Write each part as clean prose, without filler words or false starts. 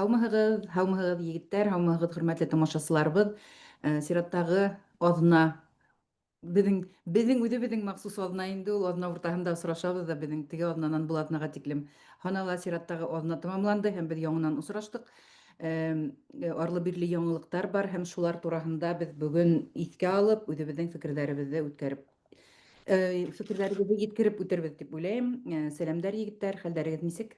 Һаумыһығыҙ, һаумыһығыҙ, егеттәр, һаумыһығыҙ, хөрмәтле тамашасыларыбыҙ. Сираттағы аҙна беҙҙең үҙебеҙҙең махсус аҙна инде ул, аҙна уртаһында осрашабыҙ ҙа, беҙҙең теге аҙнанан был аҙнаға тиклем һанала сираттағы аҙна тамамланды һәм беҙ яңынан осраштыҡ. Арлы-бирле яңылыҡтар бар һәм шулар тураһында беҙ бөгөн иҫкә алып, үҙебеҙҙең фекерҙәребеҙҙе үткәреп, фекерҙәребеҙҙе еткереп үтербеҙ тип уйлайым. Сәләмдәр, егеттәр, хәлдәрегеҙ нисек?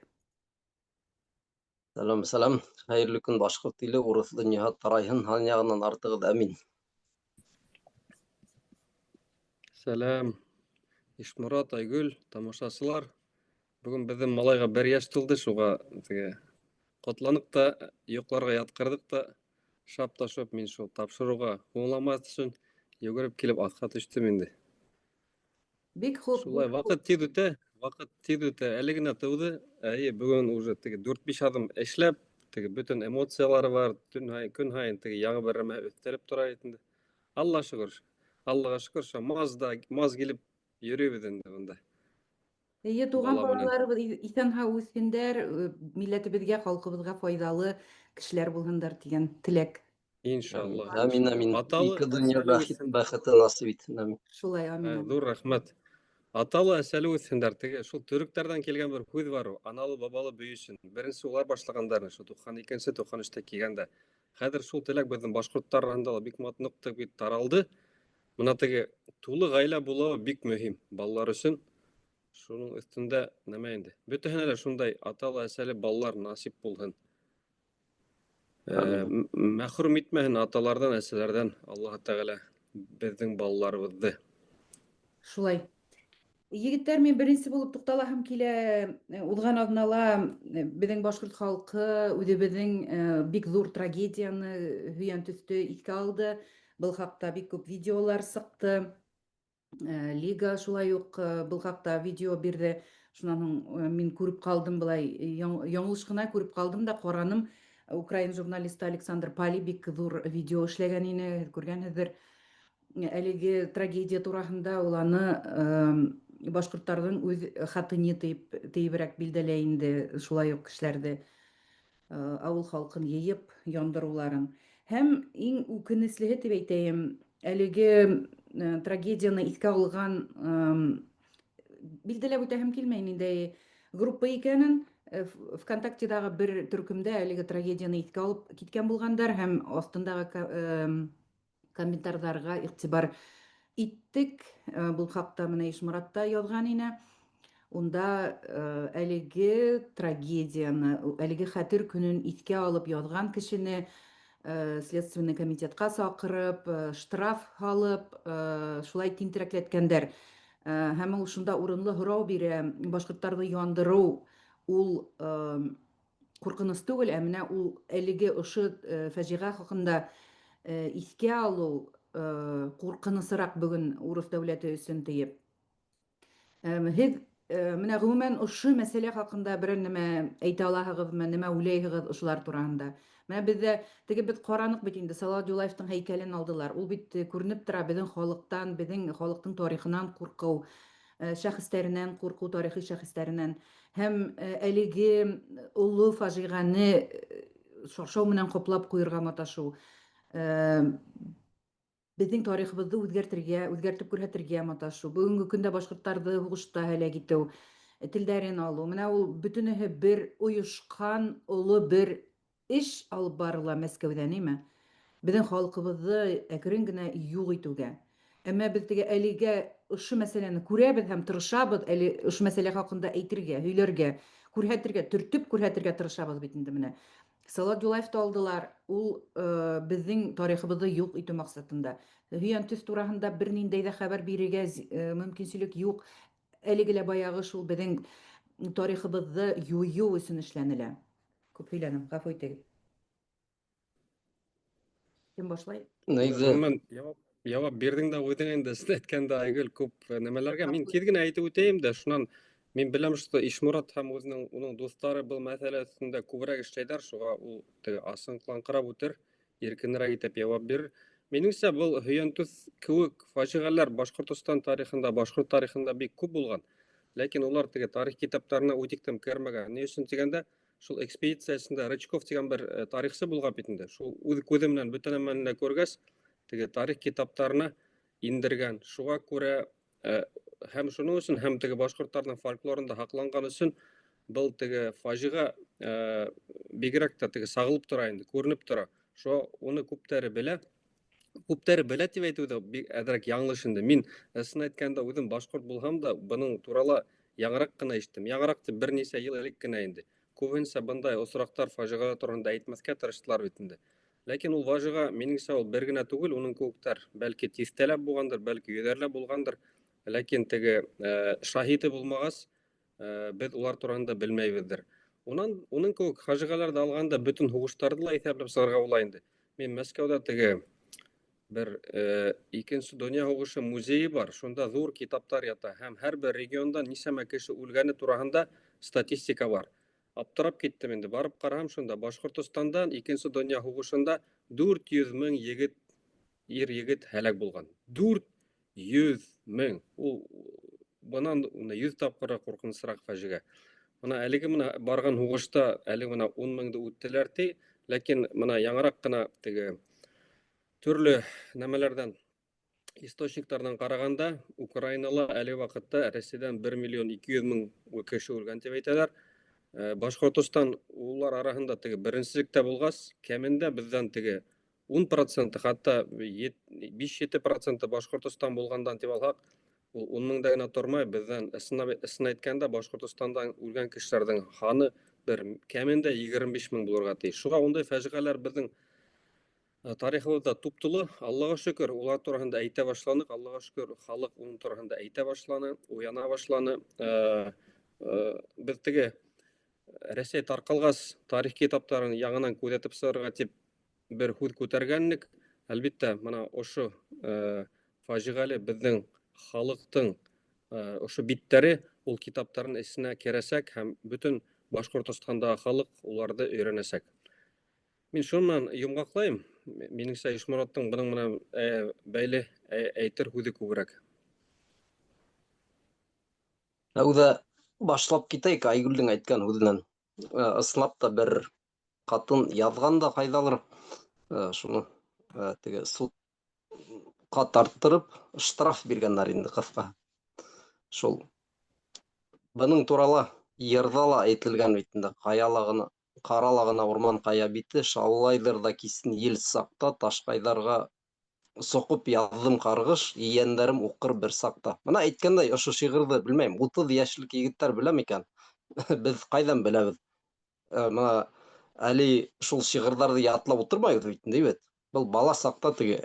Сәләм, сәләм. Хәйерле көн, башҡорт иле, урыҫ донъяһы тарайһын, һан яғынан артығыҙ, әмин. Сәләм. Ишморат, Айгөл, тамашасылар. Бөгөн беҙҙең малайға 1 йәш тулды, шуға теге ҡотланыҡ та, йоҡларға ятҡырҙыҡ та, шап та шоп мин шул тапшырыуға һуңламаҫ өсөн йүгереп килеп аҫҡа төштөм инде. Бик хуп, Шулай, бик хуп. ваҡыт тиҙ үтә, ваҡыт тиҙ үтә. Әле генә тыуҙы, әйе, бөгөн уже теге дүрт-биш аҙым эшләп, теге бөтөн эмоциялары бар, төн һайын, көн һайын теге яңы бер нәмә өҫтәлеп тора инде. Алла шөкөр, Аллаға шөкөр, шул маз да, маз килеп йөрөйбөҙ инде бында. Эйе, туған Бала менән. балаларыбыҙ иҫән-һау үҫһендәр, милләтебеҙгә, халҡыбыҙға файҙалы кешеләр булһындар тигән теләк. Иншалла. Амин, амин. Аталы, Ике донъя әсәле үҫһен. бәхете насип итһен, амин. Шулай, амин, амин. Ҙур рәхмәт. Аталы, әсәле үҫһендәр. Теге шул төрөктәрҙән килгән бер һүҙ бар ул. Аналы, бабалы бөйөшөн. Беренсе улар башлағандар, шул туҡһан икенсе, туҡһан өстә килгәндә. Хәҙер шул теләк беҙҙең башҡорттар араһында ла бик ныҡ бит таралды. Бына теге тулы ғаилә булыуы бик мөһим балалар өсөн. Шуның өҫтөндә нәмә инде? Бөтәһенә лә шундай аталы, әсәле балалар насип булһын. Амин. Мәхрүм итмәһен аталарҙан, әсәләрҙән Аллаһы Тәғәлә беҙҙең балаларыбыҙҙы. Шулай. Егеттәр, мин беренсе булып туҡталаһым килә. Уҙған аҙнала беҙҙең башҡорт халҡы үҙебеҙҙең бик ҙур трагедияны һөйән төҫтө иҫкә алды. Был хаҡта бик күп видеолар сыҡты. Лига шулай уҡ был хаҡта видео бирҙе. Шунан һуң мин күреп ҡалдым, былай яңылыш ҡына күреп ҡалдым да ҡараным. Украин журналисты Александр Пали бик ҙур видео эшләгән ине, һеҙ күргәнһеҙҙер. Әлеге трагедия тураһында ул аны башҡорттарҙың үҙ хатыны тейеберәк билдәләй инде, шулай уҡ кешеләрҙе, ауыл халҡын йыйып яндырыуларын. Һәм иң үкенеслеһе тип әйтәйем, әлеге трагедияны иҫкә алған, билдәләп үтәһем килмәй ниндәй группа икәнен. ВКонтактедағы бер төркөмдә әлеге трагедияны иҫкә алып киткән булғандар һәм аҫтындағы комментарҙарға иғтибар иттек. Был хаҡта менә Ишморат та яҙған ине. Унда әлеге трагедияны, әлеге хәтер көнөн иҫкә алып яҙған кешене следственный комитетҡа саҡырып, штраф һалып, шулай тинтерәкләткәндәр. Һәм ул шунда урынлы һорау бирә: башҡорттарҙы яндырыу ул ҡурҡыныс түгел, ә менә ул әлеге ошо фажиғә хаҡында иҫкә алыу ҡурҡынысыраҡ бөгөн урыҫ дәүләте өсөн тиеп. Һеҙ менә ғөмүмән ошо мәсьәлә хаҡында берәр нәмә әйтә алаһығыҙмы, нимә уйлайһығыҙ ошолар тураһында? Менә беҙҙә теге беҙ ҡараныҡ бит инде, Салауат Юлаевтың һәйкәлен алдылар. Ул бит күренеп тора, беҙҙең халыҡтан, беҙҙең халыҡтың тарихынан ҡурҡыу, шәхестәренән ҡурҡыу, тарихи шәхестәренән. Һәм әлеге оло фажиғәне шаршау менән ҡаплап ҡуйырға маташыу. Беҙҙең тарихыбыҙҙы үҙгәртергә, үҙгәртеп күрһәтергә маташыу. Бөгөнгө көндә башҡорттарҙы һуғышта һәләк итеү, телдәрен алыу. Менә ул бөтөнөһө бер ойошҡан оло бер эш алып барыла Мәскәүҙә, нимә? Беҙҙең халҡыбыҙҙы әкрен генә юҡ итеүгә. Әммә беҙ теге әлегә ошо мәсьәләне күрәбеҙ һәм тырышабыҙ әле ошо мәсьәлә хаҡында әйтергә, һөйләргә, күрһәтергә, төртөп күрһәтергә тырышабыҙ бит инде менә. Салауат Юлаевты алдылар, ул беҙҙең тарихыбыҙҙы юҡ итеү маҡсатында. Һөйән төҫ тураһында бер ниндәй ҙә хәбәр бирергә мөмкинселек юҡ. Әлеге лә баяғы шул беҙҙең тарихыбыҙҙы юйыу өсөн эшләнелә. Күп һөйләнем, ғәфү итегеҙ. Кем башлай? Нейҙе? Ғөмүмән, яуап бирҙең дә үҙең инде, сен әйткәндә, Айгөл, күп нәмәләргә. Мин тиҙ генә әйтеп үтәйем дә, шунан мин беләм, что Ишморат һәм уның дуҫтары был мәсьәлә өҫтөндә күберәк эшләйҙәр, шуға ул теге асыңҡылаңҡырап үтер, иркенерәк итеп яуап бирер. Минеңсә, был һөйәнтүҫ кеүек фажиғәләр Башҡортостан тарихында, башҡорт тарихында бик күп булған. Ләкин улар теге тарих китаптарына үтектем кермәгән. Ни өсөн тигәндә, Шул экспедиция эсендә Рычков тигән бер тарихсы булған бит инде. Шул үҙ күҙе менән бөтә нәмәне лә күргәс, теге тарих китаптарына индергән. Шуға күрә һәм шуның өсөн, һәм теге башҡорттарҙың фольклорында һаҡланған өсөн был теге фажиға бигерәк тә теге сағылып тора инде, күренеп тора. Шуға уны күптәре белә. Күптәре белә тип әйтеү ҙә бик әҙерәк яңылыш инде. Мин ысын әйткәндә үҙем башҡорт булһам да, бының турала яңыраҡ ҡына ишеттем. Яңыраҡ тип бер нисә йыл элек кенә инде. Күбенсә бындай осраҡтар, фажиғалар тураһында әйтмәҫкә тырыштылар бит инде. Ләкин ул фажиға, минеңсә, ул бер генә түгел, уның кеүектәр бәлки тиҫтәләп булғандыр, бәлки йөҙәрләп булғандыр. Ләкин теге шаһиты булмағас, беҙ улар тураһында белмәйбеҙҙер. Унан уның кеүек фажиғаларҙы алғанда бөтөн һуғыштарҙы ла иҫәпләп сығырға була инде. Мин Мәскәүҙә теге бер икенсе донъя һуғышы музейы бар, шунда ҙур китаптар ята һәм һәр бер регионда нисәмә кеше үлгәне тураһында статистика бар. Аптырап киттем инде, барып ҡараһам, шунда Башҡортостандан икенсе донъя һуғышында 400 мең егет, ир егет һәләк булған. 400 мең. Ул бынан 100 тапҡырға ҡурҡынысыраҡ фажиғә. Бына әлеге бына барған һуғышта әле бына 10 меңде үттеләр ти, ләкин бына яңыраҡ ҡына теге төрлө нәмәләрҙән, источниктарҙан ҡарағанда, Украинала әлеге ваҡытта Рәсәйҙән 1 миллион 200 мең кеше үлгән тип әйтәләр. Башҡортостан улар араһында теге беренселектә булғас, кәмендә беҙҙән теге ун проценты, хатта биш-ете проценты Башҡортостан булғандан тип алһаҡ, ул ун меңдә генә тормай, беҙҙән ысын әйткәндә Башҡортостандан үлгән кешеләрҙең һаны бер кәмендә 25 мең булырға тейеш. Шуға ундай фажиғәләр беҙҙең тарихыбыҙҙа туп-тулы. Аллаға шөкөр, улар тураһында әйтә башланыҡ. Аллаға шөкөр, халыҡ уның тураһында әйтә башланы, уяна башланы. Беҙ теге Рәсәй тарҡалғас тарих китаптарын яңынан күҙәтеп сығырға тип бер һүҙ күтәргәнлек. Әлбиттә, бына ошо фажиғәле беҙҙең халыҡтың ошо биттәре ул китаптарын эсенә керәсәк һәм бөтөн Башҡортостандағы халыҡ уларҙы өйрәнәсәк. Мин шуның менән йомғаҡлайым. Минеңсә, Ишмораттың бының менән бәйле әйтер һүҙе күберәк. Тәүҙә башлап китәйек Айгөлдөң әйткән һүҙенән. Ысынлап та бер ҡатын яҙған да ҡайҙалыр, шуны теге судҡа тарттырып штраф биргәндәр инде ҡыҫҡа. Шул бының турала йырҙа ла әйтелгән бит инде, ҡаяла ғына, ҡарала ғына урман ҡая бите, шаулайҙыр ҙа кисен ел саҡта, ташҡайҙарға соҡоп яҙҙым ҡарғыш, ейәндәрем уҡыр бер саҡта. Бына әйткәндәй, ошо шиғырҙы белмәйем, 30 йәшлек егеттәр белә микән? Беҙ ҡайҙан беләбеҙ? Бына әле шул шиғырҙарҙы ятлап ултырмайбыҙ бит инде, бит. Был бала саҡта теге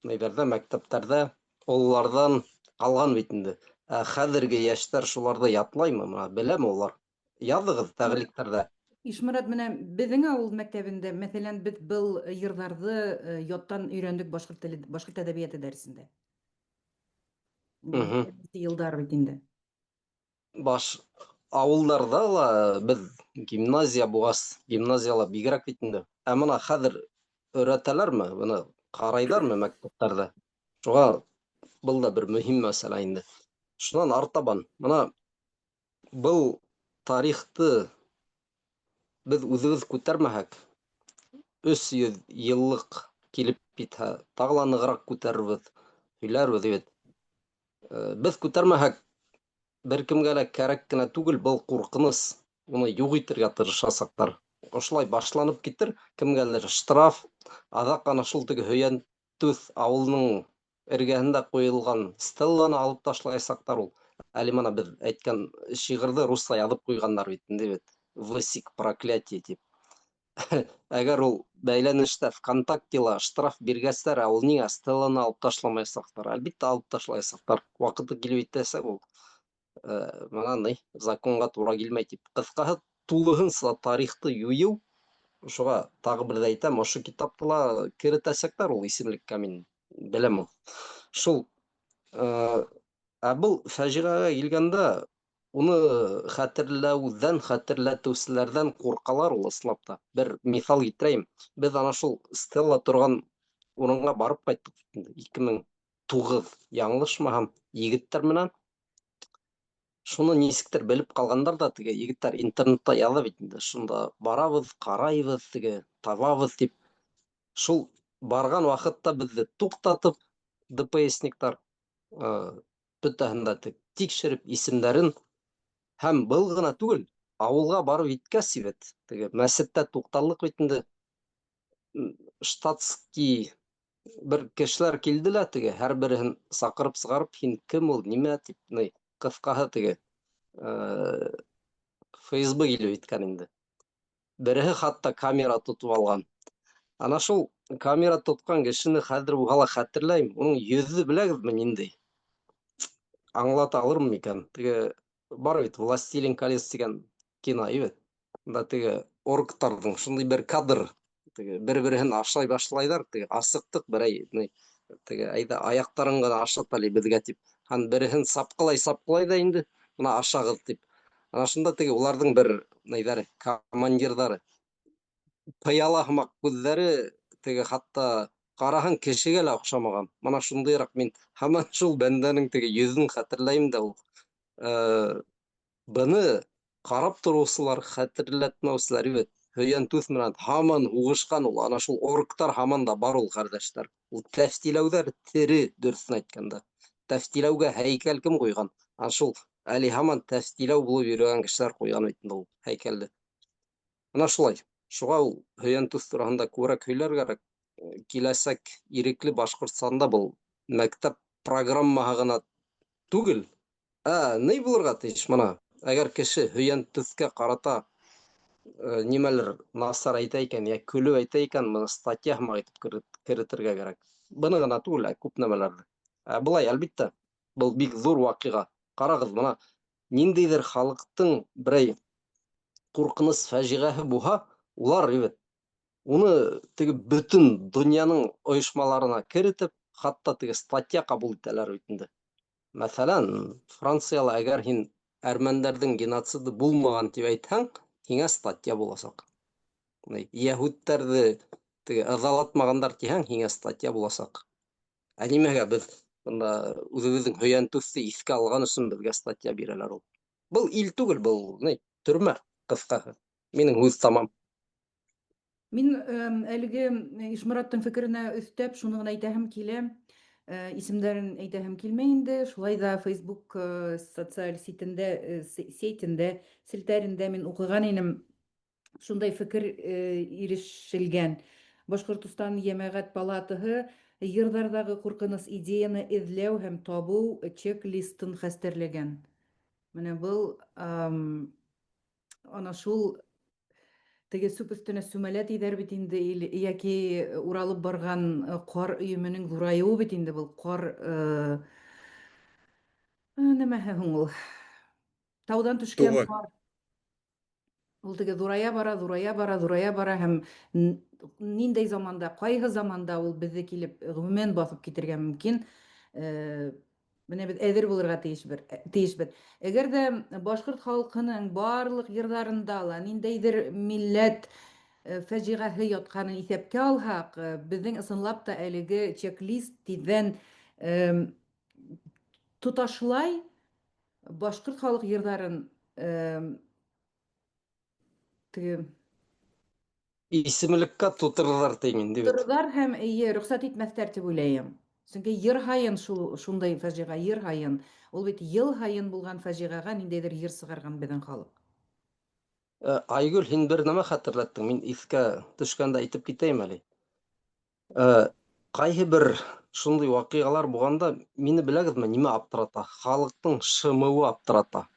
нейҙәрҙә, мәктәптәрҙә ололарҙан ҡалған бит инде. Ә хәҙерге йәштәр шуларҙы ятлаймы? Бына беләме улар? Яҙығыҙ тәғликтәрҙә. Ишморат, менә беҙҙең ауыл мәктәбендә, мәҫәлән, беҙ был йырҙарҙы яттан өйрәндек башҡорт теле, башҡорт әҙәбиәте дәресендә. Йылдар бит инде. Баш ауылдарҙа ла беҙ гимназия булғас, гимназияла бигерәк бит инде. Ә бына хәҙер өйрәтәләрме? Быны ҡарайҙармы мәктәптәрҙә? Шуға был да бер мөһим мәсьәлә инде. Шунан артабан, бына был тарихты беҙ үҙебеҙ күтәрмәһәк, 300 йыллыҡ килеп китһә, тағы ла нығыраҡ күтәрербеҙ, һөйләрбеҙ бит. Беҙ күтәрмәһәк, бер кемгә лә кәрәк кенә түгел, был ҡурҡыныс, уны юҡ итергә тырышасаҡтар. Ошолай башланып китер, кемгәлер штраф, аҙаҡ ана шул теге Һөйәнтүҫ ауылының эргәһендә ҡуйылған стелланы алып ташлаясаҡтар ул. Әле бына беҙ әйткән шиғырҙы русса яҙып ҡуйғандар бит инде бит. Высик проклятие тип. Әгәр ул бәйләнештә ВКонтактела штраф биргәстәр, ә ул ниңә стелланы алып ташламаясаҡтар? Әлбиттә алып ташлаясаҡтар. Ваҡыты килеп етәсәк ул. Бына ни, законға тура килмәй тип. Ҡыҫҡаһы, тулыһынса тарихты юйыу. Шуға тағы бер ҙә әйтәм, ошо китапты ла керетәсәктәр ул исемлеккә, мин беләм ул. Шул, ә был фажиғәгә килгәндә, уны хәтерләүҙән, хәтерләтеүселәрҙән ҡурҡалар ул ысынлап та. Бер миҫал килтерәйем. Беҙ ана шул стела торған урынға барып ҡайттыҡ. 2009, яңылышмаһам, егеттәр менән. Шуны нисектер белеп ҡалғандар ҙа, теге егеттәр интернетта яҙа бит инде, шунда барабыҙ, ҡарайбыҙ, теге табабыҙ тип. Шул барған ваҡытта беҙҙе туҡтатып, ДПСниктар бөтәһен дә тикшереп исемдәрен. Һәм был ғына түгел, ауылға барып еткәс бит, теге мәсеттә туҡталдыҡ бит инде, штатский бер кешеләр килде лә, теге һәр береһен саҡырып сығарып, һин кем ул, нимә тип, ни, ҡыҫҡаһы, теге ФСБ килеп еткән инде. Береһе хатта камера тотоп алған. Ана шул камера тотҡан кешене хәҙер булһа ла хәтерләйем. Уның йөҙө беләгеҙме ниндәй? Аңлата алырмын микән? Теге бар бит «Властелин колец» тигән кино, бит. Унда теге орктарҙың шундай бер кадр, теге бер-береһен ашай башлайҙар, теге асыҡтыҡ берәй, ни, теге әйҙә аяҡтарын ғына ашат әле беҙгә тип. Һәм береһен сапҡылай-сапҡылай ҙа инде, бына ашағыҙ тип. Ана шунда теге уларҙың бер нейҙәре, командирҙары. Пыяла һымаҡ күҙҙәре, теге хатта ҡараһаң кешегә лә оҡшамаған. Бына шундайыраҡ мин һаман шул бәндәнең теге йөҙөн хәтерләйем дә ул. Быны ҡарап тороусылар, хәтерләтмәүселәр бит. Һөйәнтүҫ менән һаман һуғышҡан ул. Ана шул орктар һаман да бар ул, ҡәрҙәштәр. Ул тәфтиләүҙәр тере, дөрөҫөн әйткәндә. Тәфтиләүгә һәйкәл кем ҡуйған? Ана шул әле һаман тәфтиләү булып йөрөгән кешеләр ҡуйған бит инде ул һәйкәлде. Ана шулай. Шуға ул Һөйәнтүҫ тураһында күберәк һөйләр кәрәк. Киләсәк ирекле Башҡортостанда был мәктәп программаһы ғына түгел, ә ни булырға тейеш бына? Әгәр кеше Һөйәнтүҫкә ҡарата нимәлер насар әйтә икән, йә көлөп әйтә икән, быны статья һымаҡ итеп керетергә кәрәк. Быны ғына түгел, ә күп нәмәләрҙе. Ә былай, әлбиттә, был бик ҙур ваҡиға. Ҡарағыҙ, бына ниндәйҙер халыҡтың берәй ҡурҡыныс фажиғәһе булһа, улар бит уны теге бөтөн донъяның ойошмаларына керетеп, хатта теге статья ҡабул итәләр бит инде. Мәҫәлән, Францияла әгәр һин әрмәндәрҙең геноциды булмаған тип әйтһәң, һиңә статья буласаҡ. Йәһүдтәрҙе теге ыҙалатмағандар тиһәң, һиңә статья буласаҡ. Ә нимәгә беҙ бында үҙебеҙҙең һөйәнтүҫте иҫкә алған өсөн беҙгә статья бирәләр ул? Был ил түгел, был ни, төрмә, ҡыҫҡаһы. Минең һүҙ тамам. Мин әлеге Ишмораттың фекеренә өҫтәп шуны ғына әйтәһем килә. Исемдәрен әйтәһем килмәй инде. Шулай ҙа Facebook социаль ситендә, сетендә, селтәрендә мин уҡыған инем. Шундай фекер ирешелгән. Башҡортостан Йәмәғәт палатаһы йырҙарҙағы ҡурҡыныс идеяны эҙләү һәм табыу чек-листын хәстәрләгән. Менә был ана шул теге сүп өҫтөнә сүмәлә тиҙәр бит инде, йәки уралып барған ҡар өйөмөнөң ҙурайыуы бит инде был ҡар нәмәһе һуң ул? Тауҙан төшкән Туғы. ҡар. Ул теге ҙурая бара, ҙурая бара, ҙурая бара һәм ниндәй заманда, ҡайһы заманда ул беҙҙе килеп ғөмүмән баҫып китергә мөмкин. Менә беҙ әҙер булырға тейешбеҙ. Әгәр ҙә башҡорт халҡының барлыҡ йырҙарында ла ниндәйҙер милләт фажиғәһе ятҡанын иҫәпкә алһаҡ, беҙҙең ысынлап та әлеге чек-лист тиҙҙән тоташлай башҡорт халыҡ йырҙарын теге Исемлеккә тутырырҙар тием инде бит. Тутырырҙар һәм эйе, рөхсәт итмәҫтәр тип уйлайым. Сөнки йыр һайын шул шундай фажиға, йыр һайын. Ул бит йыл һайын булған фажиғәгә ниндәйҙер йыр сығарған беҙҙең халыҡ. Айгөл, һин бер нәмә хәтерләттең, мин иҫкә төшкәндә әйтеп китәйем әле. Ҡайһы бер шундай ваҡиғалар булғанда, мине беләгеҙме, нимә аптырата? Халыҡтың шымыуы аптырата.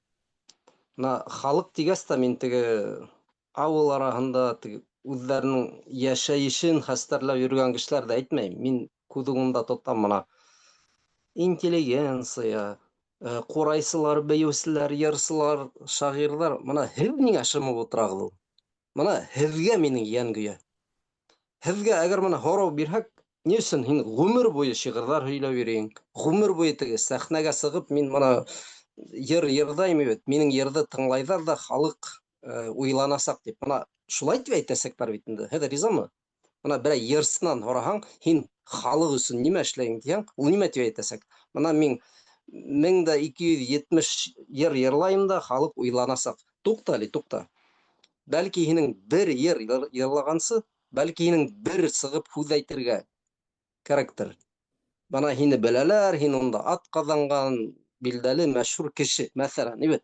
Бына халыҡ тигәс тә мин теге ауыл араһында теге үҙҙәренең йәшәйешен хәстәрләп йөрөгән кешеләрҙе әйтмәйем. Мин күҙ уңында тотам бына интеллигенция, ҡурайсылар, бейеүселәр, йырсылар, шағирҙар. Бына һеҙ ниңә шымып ултырағыҙ ул? Бына һеҙгә минең йән көйә. Һеҙгә әгәр бына һорау бирһәк, ни өсөн һин ғүмер буйы шиғырҙар һөйләп йөрөйһөң? Ғүмер буйы теге сәхнәгә сығып, мин бына йыр йырҙайым бит, минең йырҙы тыңлайҙар ҙа халыҡ уйланасаҡ тип. Бына шулай тип әйтәсәктәр бит инде. Һеҙ ризамы? Бына берәй йырсынан һораһаң, һин халыҡ өсөн нимә эшләйһең тиһәң, ул нимә тип әйтәсәк? Бына мин 1270 йыр йырлайым да, халыҡ уйланасаҡ. Туҡта әле, туҡта. Бәлки һинең бер йыр йырлағансы, бәлки һинең бер сығып һүҙ әйтергә кәрәктер. Бына һине беләләр, һин унда ат ҡаҙанған, билдәле, мәшһүр кеше, мәҫәлән, бит.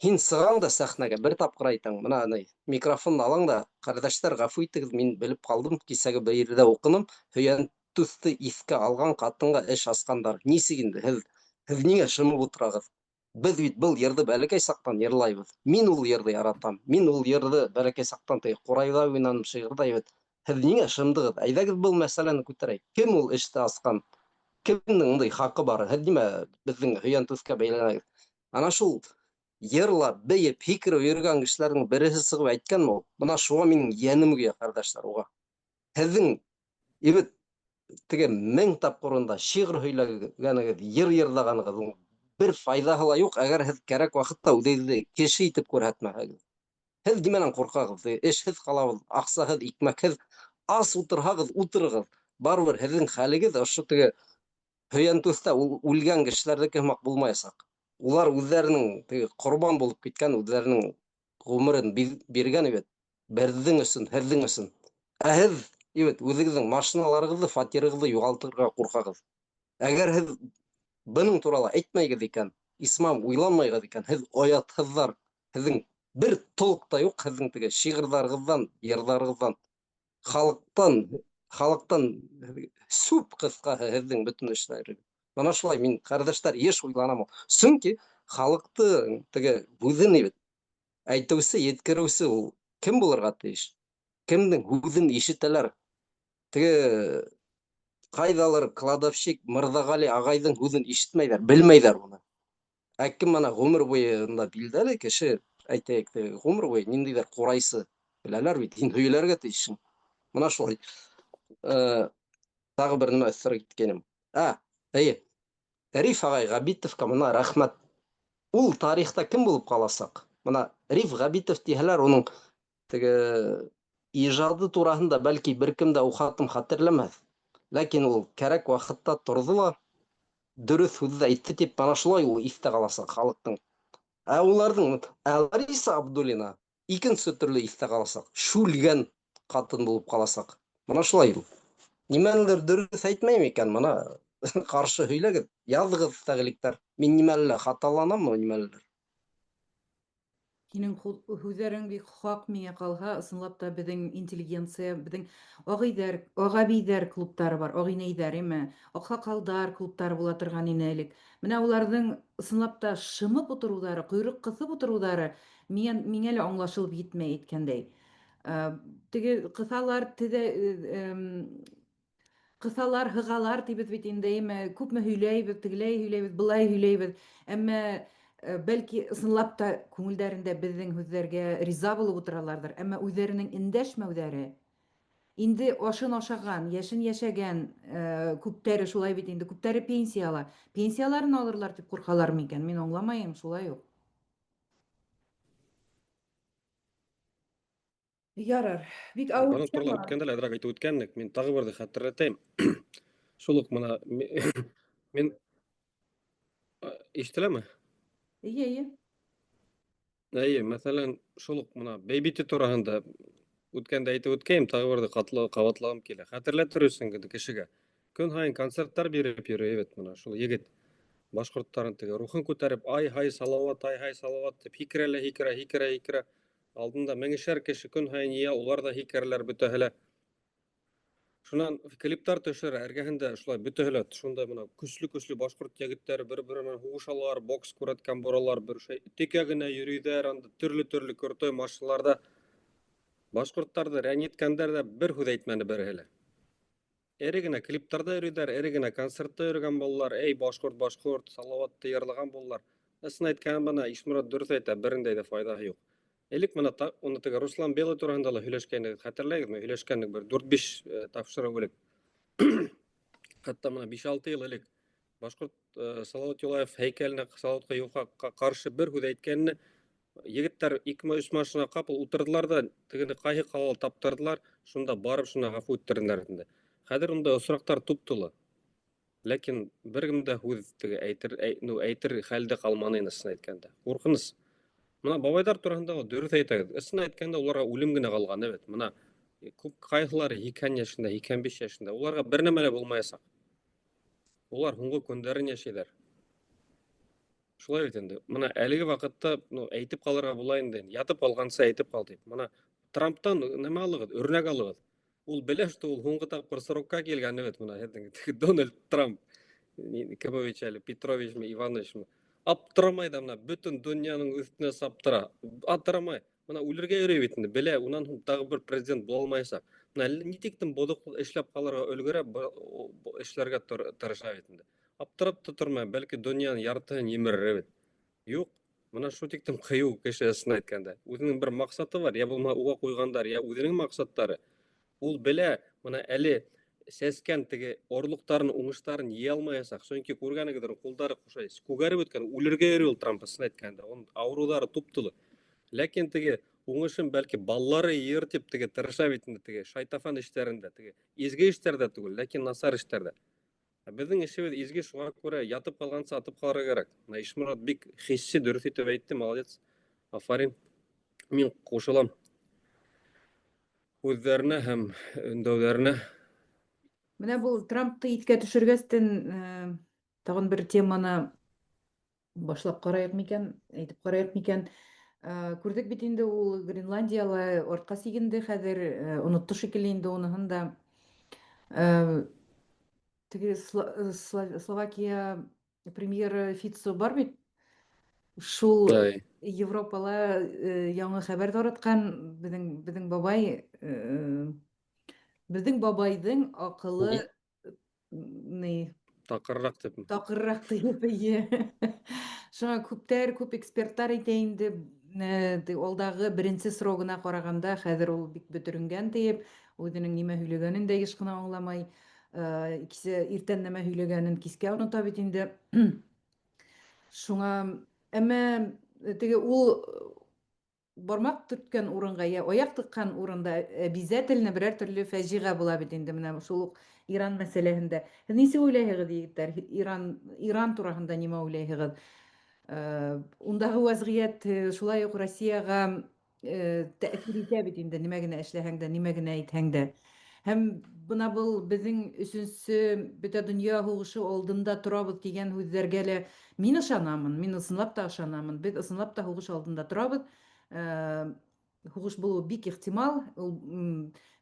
Һин сығаң да сәхнәгә бер тапҡыр әйтәң, бына ни, микрофонды алаң да, ҡәрҙәштәр, ғәфү итегеҙ, мин белеп ҡалдым, кисәге бер ерҙә уҡыным, һөйәнтүҫте иҫкә алған ҡатынға эш асҡандар. Нисек инде һеҙ, һеҙ ниңә шымып ултырағыҙ? Беҙ бит был йырҙы бәләкәй саҡтан йырлайбыҙ. Мин ул йырҙы яратам. Мин ул йырҙы бәләкәй саҡтан теге ҡурайҙа уйнаным, шиғырҙа бит. Һеҙ ниңә шымдығыҙ? Әйҙәгеҙ был мәсьәләне күтәрәйек. Кем ул эште асҡан? Кемдең ундай хаҡы бар? Һеҙ нимә беҙҙең һөйәнтүҫкә бәйләнәгеҙ? Ана шул йырлап, бейеп, һикереп йөрөгән кешеләрҙең береһе сығып әйткәнме ул? Бына шуға минең йәнем көйә, ҡәрҙәштәр, уға. Һеҙҙең ибет теге 1000 тапҡыр унда шиғыр һөйләгәнегеҙ, йыр йырлағанығыҙ, уның бер файҙаһы ла юҡ, әгәр һеҙ кәрәк ваҡытта үҙегеҙҙе кеше итеп күрһәтмәһәгеҙ. Һеҙ нимәнән ҡурҡағыҙ? Эшһеҙ ҡалабыҙ, аҡсаһыҙ, икмәкһеҙ, ас ултырһағыҙ, ултырығыҙ. Барыбер һеҙҙең хәлегеҙ ошо теге һөйәнтүҫтә үлгән кешеләрҙеке һымаҡ булмаясаҡ. Улар үҙҙәренең теге ҡорбан булып киткән, үҙҙәренең ғүмерен биргән бит. Беҙҙең өсөн, һеҙҙең өсөн. Ә һеҙ, бит, үҙегеҙҙең машиналарығыҙҙы, фатирығыҙҙы юғалтырға ҡурҡағыҙ. Әгәр һеҙ бының турала әйтмәйгеҙ икән, исмам уйланмайғыҙ икән, һеҙ оятһыҙҙар. Һеҙҙең бер толк та юҡ һеҙҙең теге шиғырҙарығыҙҙан, йырҙарығыҙҙан. Халыҡтан сүп ҡыҫҡаһы һеҙҙең бөтөн эштәрегеҙ. Бына шулай мин, ҡәрҙәштәр, йыш уйланам. Сөнки халыҡты теге һүҙен бит әйтеүсе, еткереүсе ул кем булырға тейеш? Кемдең һүҙен ишетәләр? Теге ҡайҙалыр кладовщик Мырҙағали ағайҙың һүҙен ишетмәйҙәр, белмәйҙәр уны. Ә кем бына ғүмер буйында билдәле кеше, әйтәйек, теге ғүмер буйы ниндәйҙер ҡурайсы беләләр бит, һин һөйләргә тейешһең. Бына шулай. Тағы бер нәмә өҫтәргә киткәнем. Эйе. Риф ағай Ғәбитовҡа бына рәхмәт. Ул тарихта кем булып ҡаласаҡ? Бына Риф Ғәбитов тиһәләр, уның теге ижады тураһында бәлки бер кем дә ухатым хәтерләмәҫ. Ләкин ул кәрәк ваҡытта торҙо ла дөрөҫ һүҙҙе әйтте тип бына шулай ул иҫтә ҡаласаҡ халыҡтың. Ә уларҙың, ә Лариса Абдуллина икенсе төрлө иҫтә ҡаласаҡ, шүлгән ҡатын булып ҡаласаҡ. Бына шулай ул. Нимәнелер дөрөҫ әйтмәйем икән, бына ҡаршы һөйләгеҙ, яҙығыҙ тәғликтәр. Мин нимәлелер хаталанаммы, нимәлелер? Һинең һүҙҙәрең бик хаҡ миңә ҡалһа, ысынлап та беҙҙең интеллигенция, беҙҙең ағайҙар, ағабейҙәр клубтары бар, ағинәйҙәр, әйме, аҡһаҡалдар клубтары була торған ине элек. Менә уларҙың ысынлап та шымып ултырыуҙары, ҡойроҡ ҡыҫып ултырыуҙары миңә лә аңлашылып етмәй әйткәндәй. Теге ҡыҫалар, теҙә, ҡыҫалар, һығалар тибеҙ бит инде, әйме, күпме һөйләйбеҙ, тегеләй һөйләйбеҙ, былай һөйләйбеҙ. Әммә бәлки ысынлап та күңелдәрендә беҙҙең һүҙҙәргә риза булып ултыраларҙыр, әммә үҙҙәренең эндәшмәүҙәре инде ашын ашаған, йәшен йәшәгән, күптәре шулай бит инде, күптәре пенсия ала. Пенсияларын алырлар тип ҡурҡалар микән? Мин аңламайым, шулай уҡ. Ярар, бик ауыр Бының турала тема. үткәндә лә әҙерәк әйтеп үткәнлек, мин тағы берҙе хәтерләтәйем. Шул уҡ бына мин ишетеләме? Эйе, эйе. Эйе, мәҫәлән, шул уҡ бына Бәйбите тураһында үткәндә әйтеп үткәйем, тағы берҙе ҡабатлағым килә. Хәтерләтер өсөн генә кешегә. Көн һайын концерттар биреп йөрөй бит бына шул егет. Башҡорттарын теге рухын күтәреп, ай-һай Салауат, ай-һай Салауат тип һикерә лә һикерә, һикерә, һикерә. Алдында меңешәр кеше көн һайын йыя, улар ҙа һикерәләр бөтәһе лә. Шунан клиптар төшөрә, эргәһендә шулай бөтәһе лә шундай бына көслө-көслө башҡорт егеттәре бер-бере менән һуғышалар, бокс күрәткән боралар, бер шәй текә генә йөрөйҙәр, анда төрлө-төрлө крутой машиналарҙа. Башҡорттарҙы рәнйеткәндәр ҙә бер һүҙ әйтмәне береһе лә. Эре генә клиптарҙа йөрөйҙәр, эре генә концертта йөрөгән балалар, эй, башҡорт, башҡорт, Салауатты йырлаған балалар. Ысын әйткән бына Ишморат дөрөҫ әйтә, берендәй ҙә файҙаһы юҡ. Элек бына уны теге Руслан Белый тураһында ла һөйләшкәйнек, хәтерләйһегеҙме? Һөйләшкәнек бер дүрт-биш тапшырыу элек. Хатта бына биш-алты йыл элек башҡорт Салауат Юлаев һәйкәленә Салауатҡа юлға ҡаршы бер һүҙ әйткәнне егеттәр ике-өс машина ҡапыл ултырҙылар ҙа тегене ҡайһы ҡалала таптырҙылар, шунда барып шуны ғәфү иттерҙеләр инде. Хәҙер ундай осраҡтар туп-тулы. Ләкин бер кем дә һүҙ теге әйтер, әй, ну, әйтер хәлдә ҡалманы инде, ысын әйткәндә. Ҡурҡыныс. Мына бабайҙар тураһында ла дөрөҫ әйтәгеҙ. Ысын әйткәндә, уларға үлем генә ҡалған бит. Мына күп ҡайһылары 80 йәшендә, 85 йәшендә. Уларға бер нәмә лә булмаясаҡ. Улар һуңғы көндәрен йәшәйҙәр. Шулай бит инде. Мына әлеге ваҡытта, ну, әйтеп ҡалырға була инде. Ятып ҡалғансы әйтеп ҡал тип. Мына Трамптан нәмә алығыҙ, үрнәк алығыҙ. Ул белә, что ул һуңғы тапҡыр срокка килгән бит мына һеҙҙең Дональд Трамп. Кемович әле, Петровичмы, Ивановичмы. Аптырамай да мына бөтөн донъяның өҫтөнә саптыра. Аптырамай. Мына үлергә йөрөй бит инде, белә, унан һуң тағы бер президент була алмаясаҡ. Мына ни тиклем боҙоҡлоҡ эшләп ҡалырға өлгөрә, эшләргә тырыша бит инде. Аптырап та тормай, бәлки донъяның яртыһын емерер бит. Юҡ, мына шул тиклем ҡыйыу кеше ысын әйткәндә. Үҙенең бер маҡсаты бар, я булмаһа уға ҡуйғандар, я үҙенең маҡсаттары. Ул белә, мына әле сәскән теге орлоҡтарын, уңыштарын йыя алмаясаҡ. Сөнки күргәнегеҙҙер, ҡулдары ҡушай, күгәреп бөткән, үлергә йөрөй ул Трамп ысын әйткәндә. Уның ауырыуҙары туп-тулы. Ләкин теге уңышын бәлки балалары йыйыр тип теге тырыша бит инде теге шайтафан эштәрендә, теге изге эштәрҙә түгел, ләкин насар эштәрҙә. Ә беҙҙең эшебеҙ изге, шуға күрә ятып ҡалғансы атып ҡалырға кәрәк. Мына Ишморат бик хисси дөрөҫ итеп әйтте, молодец. Афарин. Мин ҡушылам һүҙҙәренә һәм өндәүҙәренә. Менә был Трампты иҫкә төшөргәстен, тағын бер теманы башлап ҡарайыҡ микән, әйтеп ҡарайыҡ микән. Күрҙек бит инде ул Гренландияла артҡа сигенде, хәҙер онотто шикелле инде уныһын да. Теге Словакия премьеры Фицо бар бит. Шул Европала яңы хәбәр таратҡан беҙҙең бабай, беҙҙең бабайҙың аҡылы ни Таҡырыраҡ тип. Таҡырыраҡ тип, эйе. Шуңа күптәр, күп эксперттар әйтә инде, алдағы беренсе срогына ҡарағанда хәҙер ул бик бөтөрөнгән тиеп, үҙенең нимә һөйләгәнен дә еш ҡына аңламай. Икесе иртән нәмә һөйләгәнен кискә онота бит инде. Шуңа әммә теге ул бармаҡ төрткән урынға я аяҡ тыҡҡан урында обязательно берәр төрлө фажиғә була бит инде, менә шул уҡ Иран мәсьәләһендә. Һеҙ нисек уйлайһығыҙ, егеттәр? Иран тураһында нимә уйлайһығыҙ? Ундағы вәзғиәт шулай уҡ Россияға тәьҫир итә бит инде, нимә генә эшләһәң дә, нимә генә әйтһәң дә. Һәм бына был беҙҙең өсөнсө бөтә донъя һуғышы алдында торабыҙ тигән һүҙҙәргә лә мин ышанамын, мин ысынлап та ышанамын. Беҙ ысынлап та һуғыш алдында торабыҙ. Һуғыш булыуы бик ихтимал, ул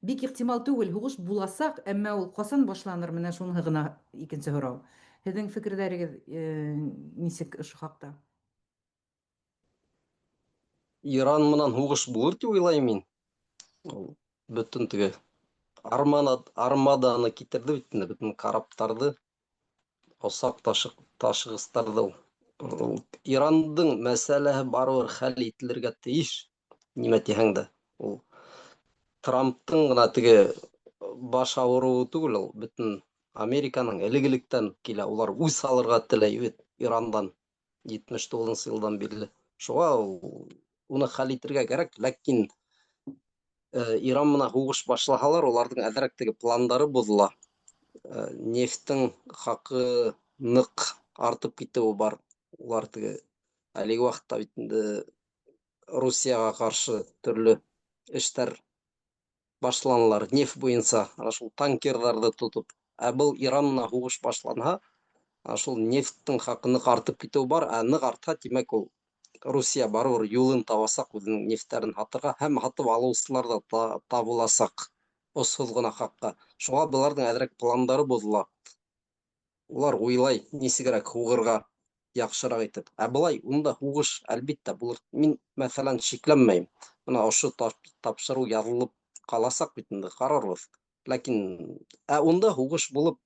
бик ихтимал түгел, һуғыш буласаҡ, әммә ул ҡасан башланыр, менә шуныһы ғына икенсе һорау. Һеҙҙең фекерҙәрегеҙ нисек ошо хаҡта? Иран менән һуғыш булыр тип уйлайым мин. Ул бөтөн теге армаданы китерҙе бит инде, бөтөн караптарҙы, осаҡ ташығыстарҙы. Ул Ирандың мәсьәләһе барыбер хәл ителергә тейеш, нимә тиһәң дә. Ул Трамптың ғына теге баш ауырыуы түгел, ул бөтөн Американың элек-электән килә. Улар үс алырға теләй бит Ирандан 79 йылдан бирле. Шуға уны хәл итергә кәрәк, ләкин Иран менән һуғыш башлаһалар, уларҙың әҙерәк теге пландары боҙола. Нефттең хаҡы ныҡ артып китеүе бар. Улар теге әлеге ваҡытта бит инде Русияға ҡаршы төрлө эштәр башланалар нефть буйынса, ана шул танкерҙарҙы тотоп. Ә был Иран менән һуғыш башланһа, ана шул нефттең хаҡы ныҡ артып китеүе бар. Ә ныҡ артһа, тимәк, ул Русия барыбер юлын табасаҡ үҙенең нефттәрен һатырға, һәм һатып алыусылар да табыласаҡ осһоҙ ғына хаҡҡа. Шуға быларҙың әҙерәк пландары боҙола. Улар уйлай, нисегерәк һуғырға яҡшыраҡ итеп. Ә былай унда һуғыш әлбиттә булыр. Мин, мәҫәлән, шикләнмәйем. Бына ошо тапшырыу яҙылып ҡаласаҡ бит инде, ҡарарбыҙ. Ләкин ә унда һуғыш булып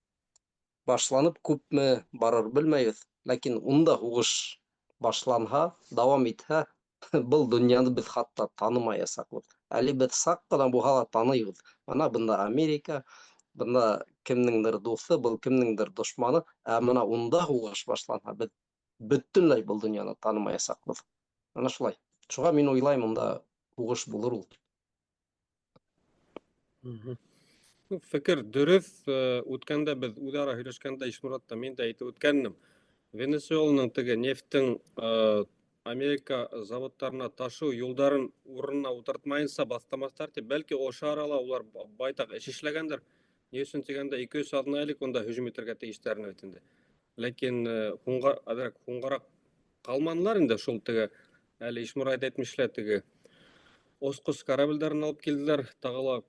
башланып күпме барыр белмәйбеҙ. Ләкин унда һуғыш башланһа, дауам итһә, был донъяны беҙ хатта танымаясаҡбыҙ. Әле беҙ саҡ ҡына булһа ла таныйбыҙ. Бына бында Америка, бында кемдеңдер дуҫы, был кемдеңдер дошманы. Ә бына унда һуғыш башланһа, беҙ бөтөнләй был донъяны танымаясаҡбыҙ. Ана шулай. Шуға мин уйлайым, унда һуғыш булыр ул. Фекер дөрөҫ, үткәндә беҙ үҙ-ара һөйләшкәндә Ишморат та мин дә әйтеп үткәнем. Венесуэланың теге нефтең Америка заводтарына ташыу юлдарын урынына ултыртмайынса баҫтамаҫтар тип, бәлки ошо арала улар байтаҡ эш эшләгәндер. Ни өсөн тигәндә, 2-3 аҙна элек унда һөжүм итергә тейештәр бит инде. Ләкин һуңға әҙерәк һуңғараҡ ҡалманылар инде шул теге әле Ишморат әйтмешләй теге осҡос кораблдәрен алып килделәр, тағы ла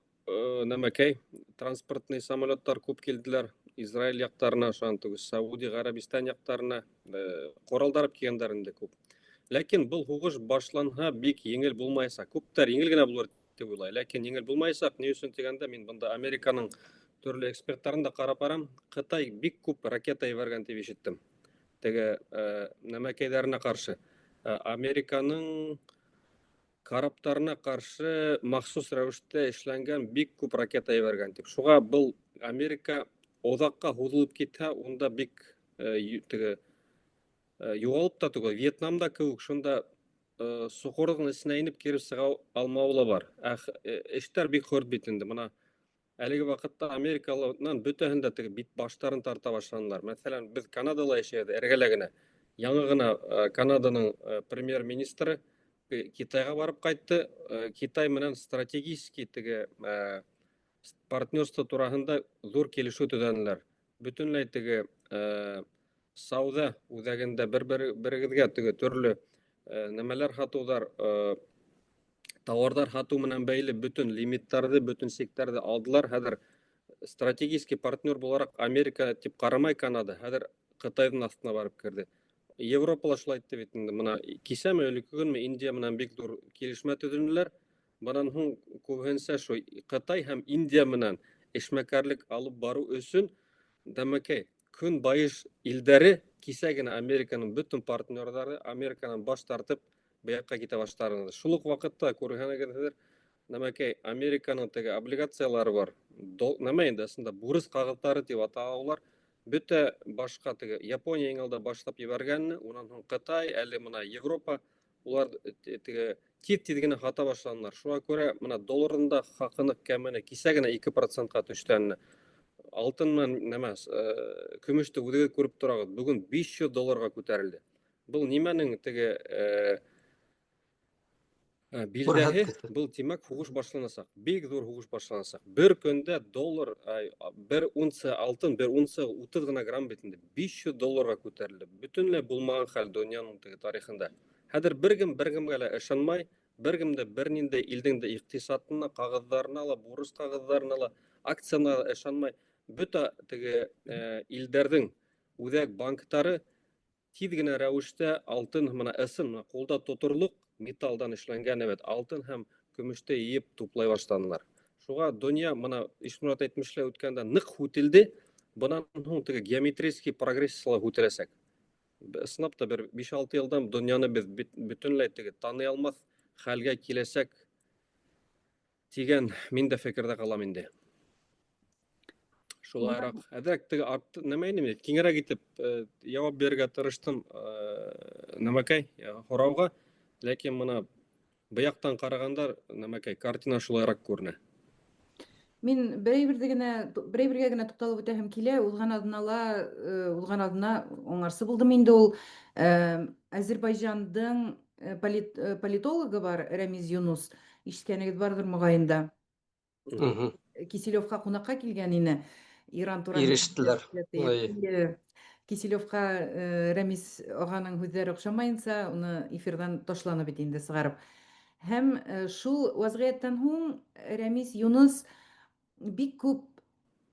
нәмәкәй транспортный самолеттар күп килделәр Израиль яҡтарына, шунан түгел Сауди Ғәрәбистан яҡтарына ҡоралдар алып килгәндәр инде күп. Ләкин был һуғыш башланһа бик еңел булмаясаҡ. Күптәр еңел генә булыр тип уйлай, ләкин еңел булмаясаҡ. Ни өсөн тигәндә, мин бында Американың төрлө эксперттарын да ҡарап барам. Ҡытай бик күп ракета ебәргән тип ишеттем. Теге нәмәкәйҙәренә ҡаршы. Американың караптарына ҡаршы махсус рәүештә эшләнгән бик күп ракета ебәргән тип. Шуға был Америка оҙаҡҡа һуҙылып китһә, унда бик теге юғалып та түгел, Вьетнамда кеүек шунда соҡорҙоң эсенә инеп кире сыға алмауы ла бар. Эштәр бик хөрт бит инде. Бына әлеге ваҡытта Америкалынан бөтәһен дә теге бит баштарын тарта башланылар. Мәҫәлән, беҙ Канадала йәшәйбеҙ, эргәлә генә. Яңы ғына Канаданың премьер-министры Китайға барып ҡайтты. Китай менән стратегический теге партнерство тураһында ҙур килешеү төҙөнөләр. Бөтөнләй теге сауҙа үҙәгендә бер-берегеҙгә теге төрлө нәмәләр һатыуҙар, тауарҙар һатыу менән бәйле бөтөн лимиттарҙы, бөтөн сиктәрҙе алдылар. Хәҙер стратегический партнер булараҡ Америка тип ҡарамай Канада, хәҙер Ҡытайҙың аҫтына барып керҙе. Европала шулай итте бит инде. Бына кисәме, элекке көнмө Индия менән бик ҙур килешмә төҙөнөләр. Бынан һуң күбеһенсә шул Ҡытай һәм Индия менән эшмәкәрлек алып барыу өсөн дәмәкәй көнбайыш илдәре кисә генә Американың бөтөн партнерҙары Американан баш тартып быяҡҡа китә башланы. Шул уҡ ваҡытта күргәнегеҙҙер, нәмәкәй Американың теге облигациялары бар. Нәмә инде ысында бурыс ҡағыҙҙары тип атала улар. Бөтә башҡа теге Япония иң алда башлап ебәргәнне, унан һуң Ҡытай, әле бына Европа улар теге тиҙ-тиҙ генә һата башланылар. Шуға күрә бына долларҙың да хаҡы кәмене кисә генә 2%-ҡа төштө. Алтын менән нәмә, көмөштө үҙегеҙ күреп торағыҙ. Бөгөн 500 долларға күтәрелде. Был нимәнең теге билдәһе? Был тимәк һуғыш башланасаҡ. Бик ҙур һуғыш башланасаҡ. Бер көндә доллар, бер унция алтын, бер унция 30 ғына грамм бит инде 500 долларға күтәрелде. Бөтөнләй булмаған хәл донъяның теге тарихында. Хәҙер бер кем бер кемгә лә ышанмай, бер кем дә бер ниндәй илдең дә иҡтисадына, ҡағыҙҙарына ла, бурыс ҡағыҙҙарына ла, акцияна ла ышанмай. Бөтә теге илдәрҙең үҙәк банктары тиҙ генә рәүештә алтын, бына ысын, бына ҡулда тоторлоҡ металдан эшләнгән әбәт алтын һәм көмөштө йыйып туплай башланылар. Шуға донъя бына Ишморат әйтмешләй үткәндә ныҡ һүтелде. Бынан һуң теге геометрический прогрессияла һүтеләсәк. Ысынлап та бер 5-6 йылдан донъяны беҙ бөтөнләй теге таный алмаҫ хәлгә киләсәк тигән мин дә фекерҙә ҡалам инде. Шулайыраҡ. Әҙерәк теге арт нәмә инде, киңерәк итеп яуап бирергә тырыштым нәмәкәй һорауға, ләкин бына быяҡтан ҡарағанда нәмәкәй картина шулайыраҡ күренә. Мин берәй-берҙе генә, берәй-бергә генә туҡталып үтәһем килә. Уҙған аҙнала, уҙған аҙна уңарсы булдым инде ул. Азербайжандың политологы бар Рәмиз Юнус. Ишеткәнегеҙ барҙыр моғайын да. Киселевҡа ҡунаҡҡа килгән ине. Иран тураһында Ирештеләр. Киселевҡа Рәмиз ағаның һүҙҙәре оҡшамайынса, уны эфирҙан ташланы бит инде сығарып. Һәм шул вәзғиәттән һуң Рәмиз Юнус бик күп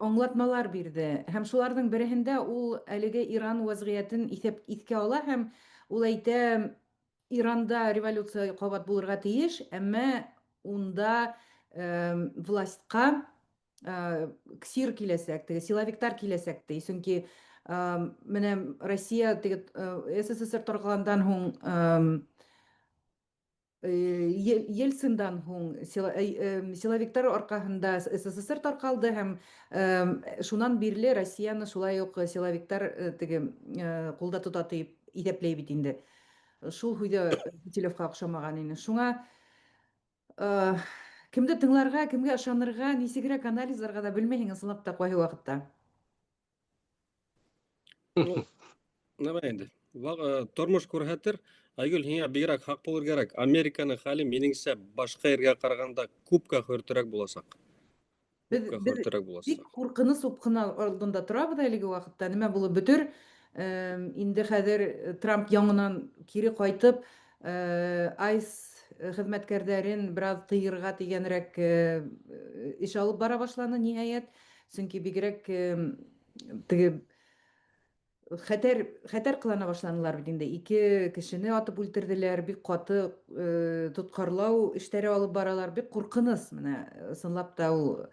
аңлатмалар бирҙе. Һәм шуларҙың береһендә ул әлеге Иран вәзғиәтен иҫкә ала һәм ул әйтә, Иранда революция ҡабат булырға тейеш, әммә унда властьҡа ксир киләсәк, теге силовиктар киләсәк ти. Сөнки менә Россия теге СССР тарҡалғандан һуң Ельциндан һуң силовиктар арҡаһында СССР тарҡалды һәм шунан бирле Россияны шулай уҡ силовиктар теге ҡулда тота тип иҫәпләй бит инде. Шул һүҙе Киселевҡа оҡшамаған ине. Шуңа Кемде тыңларға, кемгә ышанырға, нисегерәк анализларга да белмәйһең ысынлап та кайһы вакытта. Ну, нәмә инде. Тормош күрһәтер. Айгөл, һиңә бигерәк хаҡ булыр кәрәк. Американың хәле минеңсә башҡа ергә ҡарағанда күпкә хөртөрәк буласаҡ. Беҙ, Күпкә беҙ хөртөрәк бик буласаҡ. ҡурҡыныс упҡын алдында торабыҙ әлеге ваҡытта. Нимә булып бөтөр? Инде хәҙер Трамп яңынан кире ҡайтып, ICE хеҙмәткәрҙәрен бер аҙ тыйырға тигәнерәк эш алып бара башланы, ниһайәт. Сөнки бигерәк теге хәтәр хәтәр ҡылана башланылар бит инде. Ике кешене атып үлтерҙеләр, бик ҡаты тотҡарлау эштәре алып баралар, бик ҡурҡыныс менә ысынлап та ул.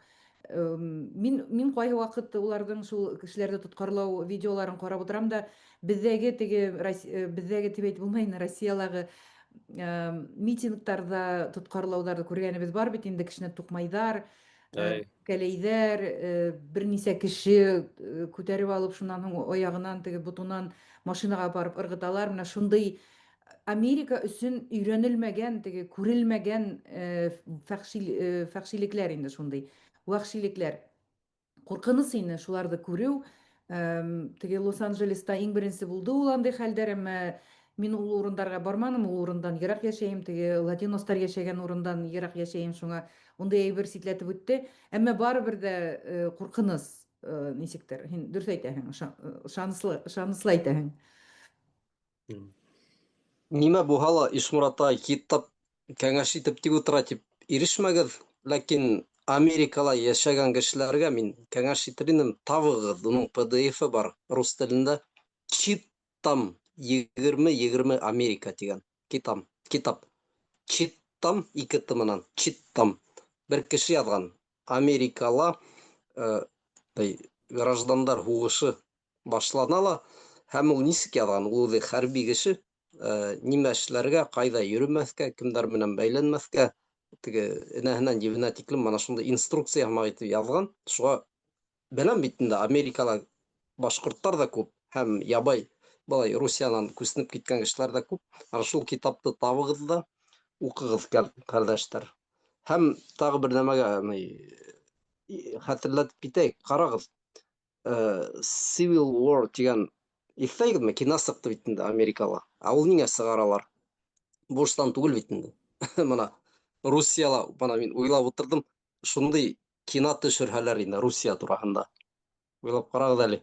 Мин ҡайһы ваҡыт уларҙың шул кешеләрҙе тотҡарлау видеоларын ҡарап ултырам да, беҙҙәге теге беҙҙәге тип әйтеп булмай инде, Россиялағы митингтарҙа тотҡарлауҙарҙы күргәнебеҙ бар бит инде, кешене туҡмайҙар, кәләйҙәр, бер нисә кеше күтәреп алып, шунан һуң аяғынан, теге ботонан машинаға барып ырғыталар. Менә шундай Америка өсөн өйрәнелмәгән, теге күрелмәгән фәхшилекләр инде шундай, вәхшилекләр. Ҡурҡыныс ине шуларҙы күреү. Теге Лос-Анджелеста иң беренсе булды ул андай хәлдәр, әммә мин ул урындарға барманым, ул урындан йыраҡ йәшәйем, теге латиностар йәшәгән урындан йыраҡ йәшәйем, шуңа ундай әйбер ситләтеп үтте. Әммә барыбер ҙә ҡурҡыныс нисектер. Һин дөрөҫ әйтәһең, ышаныслы, ышаныслы әйтәһең. Нимә булһа ла Ишморат ағай китап кәңәш итеп тик ултыра тип ирешмәгеҙ, ләкин Америкала йәшәгән кешеләргә мин кәңәш итер инем, табығыҙ, уның PDF-е бар рус телендә. Читтам 2020 Америка тигән китап, китап. Читтам ике Т менән, Читтам. Бер кеше яҙған. Америкала граждандар һуғышы башлана ла, һәм ул нисек яҙған? Ул үҙе хәрби кеше, нимә эшләргә, ҡайҙа йөрөмәҫкә, кемдәр менән бәйләнмәҫкә, теге энәһенән ебенә тиклем мана шундай инструкция һымаҡ итеп яҙған. Шуға беләм бит инде, Америкала башҡорттар ҙа күп һәм ябай былай Русиянан күсенеп киткән кешеләр ҙә күп. Ана шул китапты табығыҙ ҙа уҡығыҙ, ҡәрҙәштәр. Һәм тағы бер нәмәгә хәтерләтеп китәйек, ҡарағыҙ. Civil War тигән иҫләйһегеҙме? Кино сыҡты бит инде Америкала. Ә ул ниңә сығаралар? Буштан түгел бит инде. Мына Русияла, бына мин уйлап ултырҙым, шундай кино төшөрһәләр инде Русия тураһында. Уйлап ҡарағыҙ әле.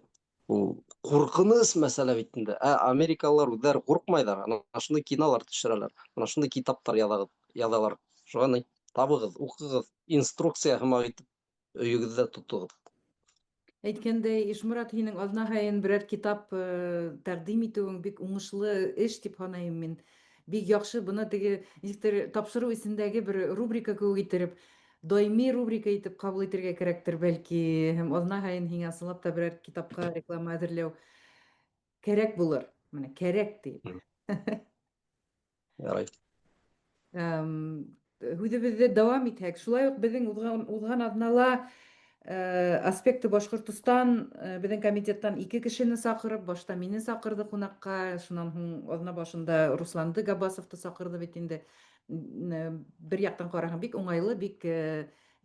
Ул ҡурҡыныс мәсьәлә бит инде. Ә америкалылар үҙҙәре ҡурҡмайҙар. Ана шундай кинолар төшөрәләр. Ана шундай китаптар яҙалар. Шуға ни, табығыҙ, уҡығыҙ, инструкция һымаҡ итеп өйөгөҙҙә тотоғоҙ. Әйткәндәй, Ишморат, һинең аҙна һайын берәр китап тәҡдим итеүең бик уңышлы эш тип һанайым мин. Бик яҡшы, быны теге нисектер тапшырыу эсендәге бер рубрика кеүек иттереп, даими рубрика итеп ҡабул итергә кәрәктер бәлки, һәм аҙна һайын һиңә ысынлап та берәр китапҡа реклама әҙерләү кәрәк булыр. Менә кәрәк тип. Ярай. Һүҙебеҙҙе дауам итһәк, шулай уҡ беҙҙең уҙған аҙнала Аспекты Башҡортостан беҙҙең комитеттан ике кешене саҡырып, башта мине саҡырҙы ҡунаҡҡа, шунан һуң аҙна башында Русланды Габбасовты саҡырҙы бит инде. Бер яҡтан ҡараһаң, бик уңайлы, бик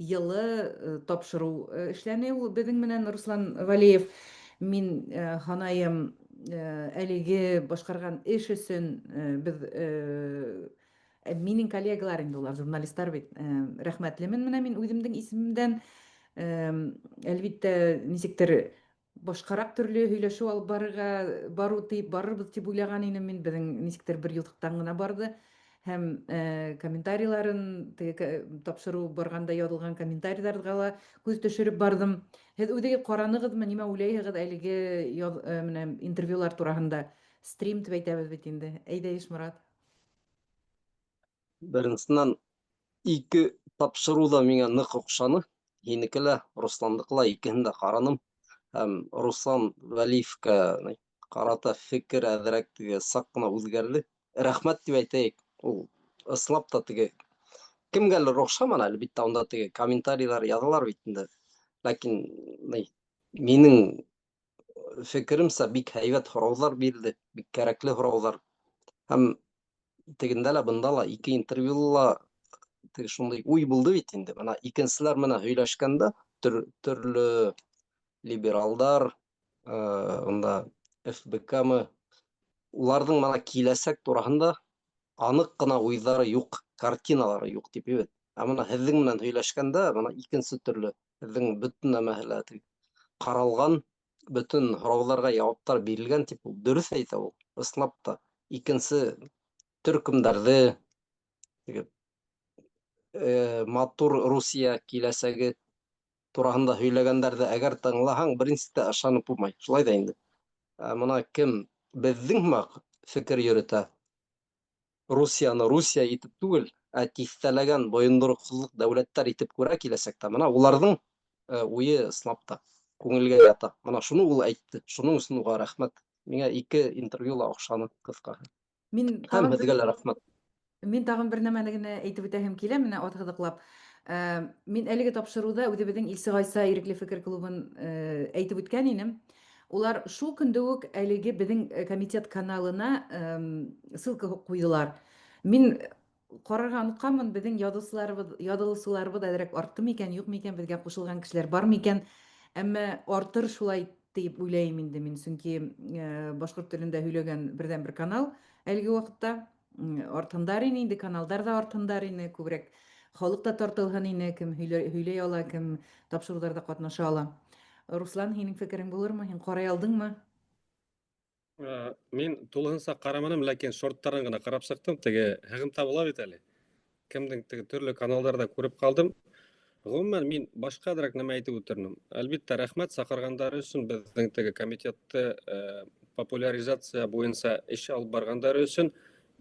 йылы тапшырыу эшләне ул беҙҙең менән Руслан Валеев. Мин һанайым, әлеге башҡарған эш өсөн беҙ минең коллегалар инде улар, журналисттар бит, рәхмәтлемен менә мин үҙемдең исемемдән. Әлбиттә, нисектер башҡараҡ төрлө һөйләшеү алып барырға барыу тип барырбыҙ тип уйлаған инем мин, беҙҙең нисектер бер юҫыҡтан ғына барҙы. Һәм комментарийларын, теге тапшырыу барғанда яҙылған комментарийларға ла күҙ төшөрөп барҙым. Һеҙ үҙегеҙ ҡаранығыҙмы, нимә уйлайһығыҙ әлеге менә интервьюлар тураһында? Стрим тип әйтәбеҙ бит инде. Әйҙә, Ишморат. Беренсенән, ике тапшырыу ҙа миңә ныҡ оҡшаны. Һинеке лә, Русландыҡы ла, икеһен дә ҡараным. Һәм Руслан Вәлиевкә ҡарата фекер әҙерәк теге саҡ ҡына үҙгәрҙе. Рәхмәт тип әйтәйек. Ул ысынлап та теге кемгәлер оҡшаманы, әлбиттә, унда теге комментарийлар яҙалар бит инде. Ләкин минең фекеремсә, бик һәйбәт һорауҙар бирҙе, бик кәрәкле һорауҙар. Һәм тегендә лә, бында ла ике интервьюла ла Теге шундай уй булды бит инде. Мына икенселәр менән һөйләшкәндә төрлө либералдар, унда ФБКмы, уларҙың мына киләсәк тураһында аныҡ ҡына уйҙары юҡ, картиналары юҡ тип бит. Ә мына һеҙҙең менән һөйләшкәндә мына икенсе төрлө, һеҙҙең бөтөн нәмәһе лә ҡаралған, бөтөн һорауҙарға яуаптар бирелгән тип ул дөрөҫ әйтә ул. Ысынлап та икенсе төркөмдәрҙе теге матур Русия киләсәге тураһында һөйләгәндәрҙе әгәр тыңлаһаң, беренсе ышанып булмай. Шулай ҙа инде. Ә мына кем беҙҙең һымаҡ фекер йөрөтә, Русияны Русия итеп түгел, ә тиҫтәләгән бойондороҡһоҙлоҡ дәүләттәр итеп күрә киләсәктә. Мына уларҙың уйы ысынлап та күңелгә ята. Мына шуны ул әйтте. Шуның өсөн уға рәхмәт. Миңә ике интервью ла оҡшаны, ҡыҫҡаһы. Мин Һәм тағын бер һеҙгә лә рәхмәт. Мин тағын бер нәмәне генә әйтеп үтәһем килә, менә аҙһыҙыҡлап. Мин әлеге тапшырыуҙа үҙебеҙҙең Илсе Ғайса ирекле фекер клубын әйтеп үткән инем. Улар шул көндө үк әлеге беҙҙең комитет каналына ссылка ҡуйҙылар. Мин ҡарарға онотҡанмын, беҙҙең яҙылыусыларыбыҙ әҙерәк артты микән, юҡ микән, беҙгә ҡушылған кешеләр бар микән? Әммә артыр шулай тип уйлайым инде мин, сөнки башҡорт телендә һөйләгән берҙән-бер канал әлеге ваҡытта. Артһындар ине инде, каналдар ҙа артһындар ине, күберәк халыҡ та тартылһын ине, кем һөйләй ала, кем тапшырыуҙарҙа ҡатнаша ала. Руслан, һинең фекерең булырмы? Һин ҡарай алдыңмы? Мин тулыһынса ҡараманым, ләкин шорттарын ғына ҡарап сыҡтым. Теге һығымта була бит әле. Кемдең теге төрлө каналдарҙа күреп ҡалдым. Ғөмүмән, мин башҡараҡ нәмә әйтеп үтернем. Әлбиттә, рәхмәт саҡырғандары өсөн, беҙҙең теге комитетты популяризация буйынса эш алып барғандары өсөн.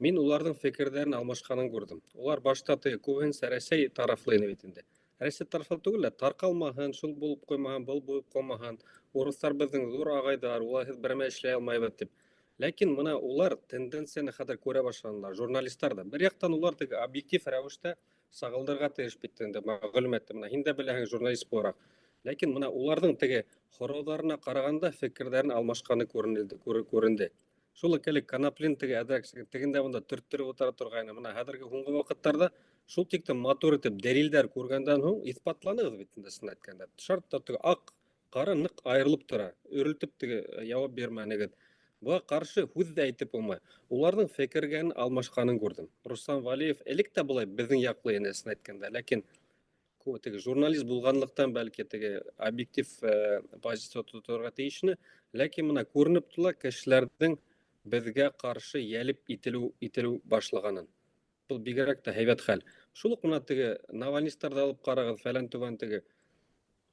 Мин уларҙың фекерҙәрен алмашҡанын күрҙем. Улар башта теге күбеһенсә Рәсәй тарафлы ине бит инде. Рәсәй тарафлы түгел лә, тарҡалмаһын, шул булып ҡуймаһын, был булып ҡуймаһын, урыҫтар беҙҙең ҙур ағайҙар, уларһыҙ берәмә эшләй алмайбыҙ тип. Ләкин мына улар тенденцияны хәҙер күрә башланылар, журналистар ҙа. Бер яҡтан улар теге объектив рәүештә сағылдырға тейеш бит инде мәғлүмәтте. Мына һин дә беләһең журналист булараҡ. Ләкин мына уларҙың теге һорауҙарына ҡарағанда фекерҙәрен алмашҡаны күренде. Шул уҡ элек Коноплин теге әҙерәк тегендә бында төрттөрөп ултыра торғайны. Мына хәҙерге һуңғы ваҡыттарҙа шул тиклем матур итеп дәлилдәр күргәндән һуң иҫбатланығыҙ бит инде, ысын әйткәндә. Шартта теге аҡ, ҡара ныҡ айырылып тора. Өрөлтөп теге яуап бирмәнегеҙ. Быға ҡаршы һүҙ ҙә әйтеп булмай. Уларҙың фекергән алмашҡанын күрҙем. Руслан Валиев элек тә былай беҙҙең яҡлы ине, ысын әйткәндә, ләкин теге журналист булғанлыҡтан бәлки теге объектив позиция тоторға тейешне, ләкин мына күренеп тора кешеләрҙең беҙгә ҡаршы йәлеп ителеү башлағанын. Был бигерәк тә һәйбәт хәл. Шул уҡ мына теге навальнистарҙы алып ҡарағыҙ, фәлән түгән теге.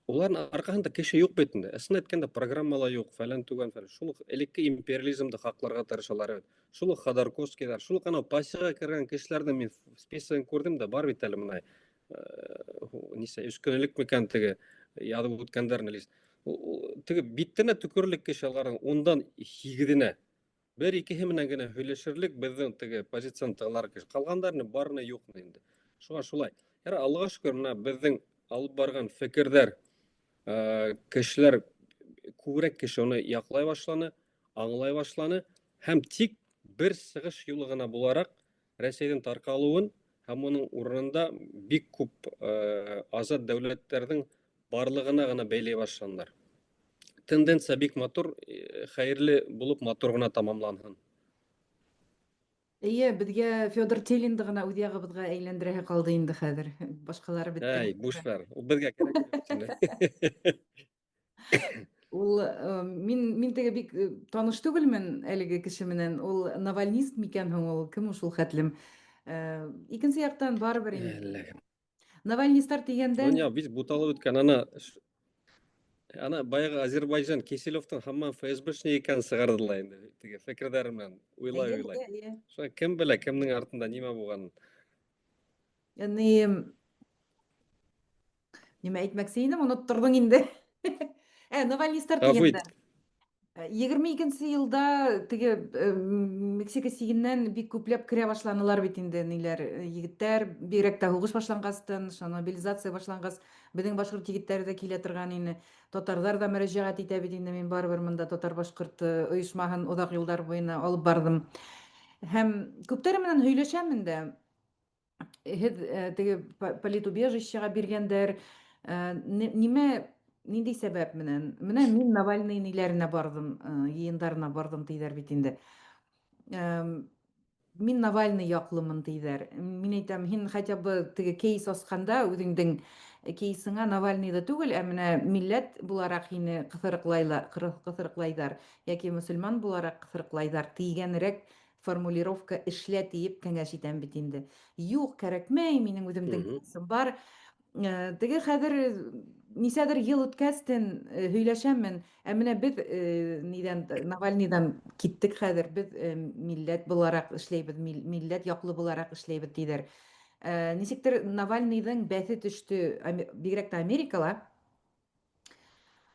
Уларҙың арҡаһында кеше юҡ бит инде. Ысын әйткәндә программала юҡ, фәлән түгән фәлән. Шул уҡ элекке империализмды хаҡларға тырышалар бит. Шул уҡ Ходорковскийҙар, шул уҡ анау пассиға кергән кешеләрҙең мин списогын күрҙем дә, бар бит әле мына нисә, өс көн элек микән теге яҙып үткәндәрен лист. Теге биттенә төкөрлөк кеше аларҙың ундан һигеҙенә. Бер икеһе менән генә һөйләшерлек беҙҙең теге позицияны тыңлар кеше. Ҡалғандарының барыны юҡ инде. Шуға шулай. Яра, Аллаға шөкөр, мына беҙҙең алып барған фекерҙәр, кешеләр, күберәк кеше уны яҡлай башланы, аңлай башланы һәм тик бер сығыш юлы ғына булараҡ Рәсәйҙең тарҡалыуын һәм уның урынында бик күп азат дәүләттәрҙең барлығына ғына бәйләй башланылар. Тенденция бик матур, хәйерле булып матур ғына тамамланһын. Эйе, беҙгә Федор Телинды ғына үҙ яғыбыҙға әйләндерәһе ҡалды инде хәҙер. Башҡалары бөттө. Әй, буш бер. Ул беҙгә кәрәк. Ул мин теге бик таныш түгелмен әлеге кеше менән. Ул навальнист микән һуң ул? Кем ул шул хәтлем? Икенсе яҡтан барыбер инде. Әллә. Навальнистар тигәндән Донъя бит буталып үткән. Ана ана баяғы Азербайжан Киселевтың һаман ФСБшник икәнен сығарҙылар инде. Теге фекерҙәре менән уйлай Әйе, уйлай. әйе, әйе. Шуға кем белә, кемдең артында нимә булғанын. Ягъни, нимә әйтмәксе инем, онотторҙоң инде. Навальнистар Ғәфү ит. тигәндә. Егерме икенсе йылда теге Мексика сигеннән бик күпләп керә башланылар бит инде ниләр, егеттәр, бигерәк тә һуғыш башланғастын, шуны мобилизация башланғас, беҙҙең башҡорт егеттәре ҙә килә торған ине. Татарҙар ҙа мөрәжәғәт итә бит инде, мин барыбер мында татар-башҡорт ойошмаһын оҙаҡ йылдар буйына алып барҙым. Һәм күптәре менән һөйләшәмен дә. Һеҙ теге политубежищеға биргәндәр. Нимә, ниндәй сәбәп менән? Менә мин Навальный ниләренә барҙым, йыйындарына барҙым тиҙәр бит инде. Мин Навальный яҡлымын тиҙәр. Мин әйтәм, һин хотя бы теге кейс асҡанда үҙеңдең кейсыңа Навальныйҙы түгел, ә менә милләт булараҡ һине ҡыҫырыҡлайҙар йәки мөселман булараҡ ҡыҫырыҡлайҙар тигәнерәк формулировка эшлә тиеп кәңәш итәм бит инде. Юҡ, кәрәкмәй, минең үҙемдең кейсым бар. Теге хәҙер нисәдер йыл үткәстен һөйләшәмен. Ә менә беҙ нидән Навальныйҙан киттек хәҙер, беҙ милләт булараҡ эшләйбеҙ, милләт яҡлы булараҡ эшләйбеҙ тиҙәр. Нисектер Навальныйҙың бәҫе төштө, бигерәк тә Америкала.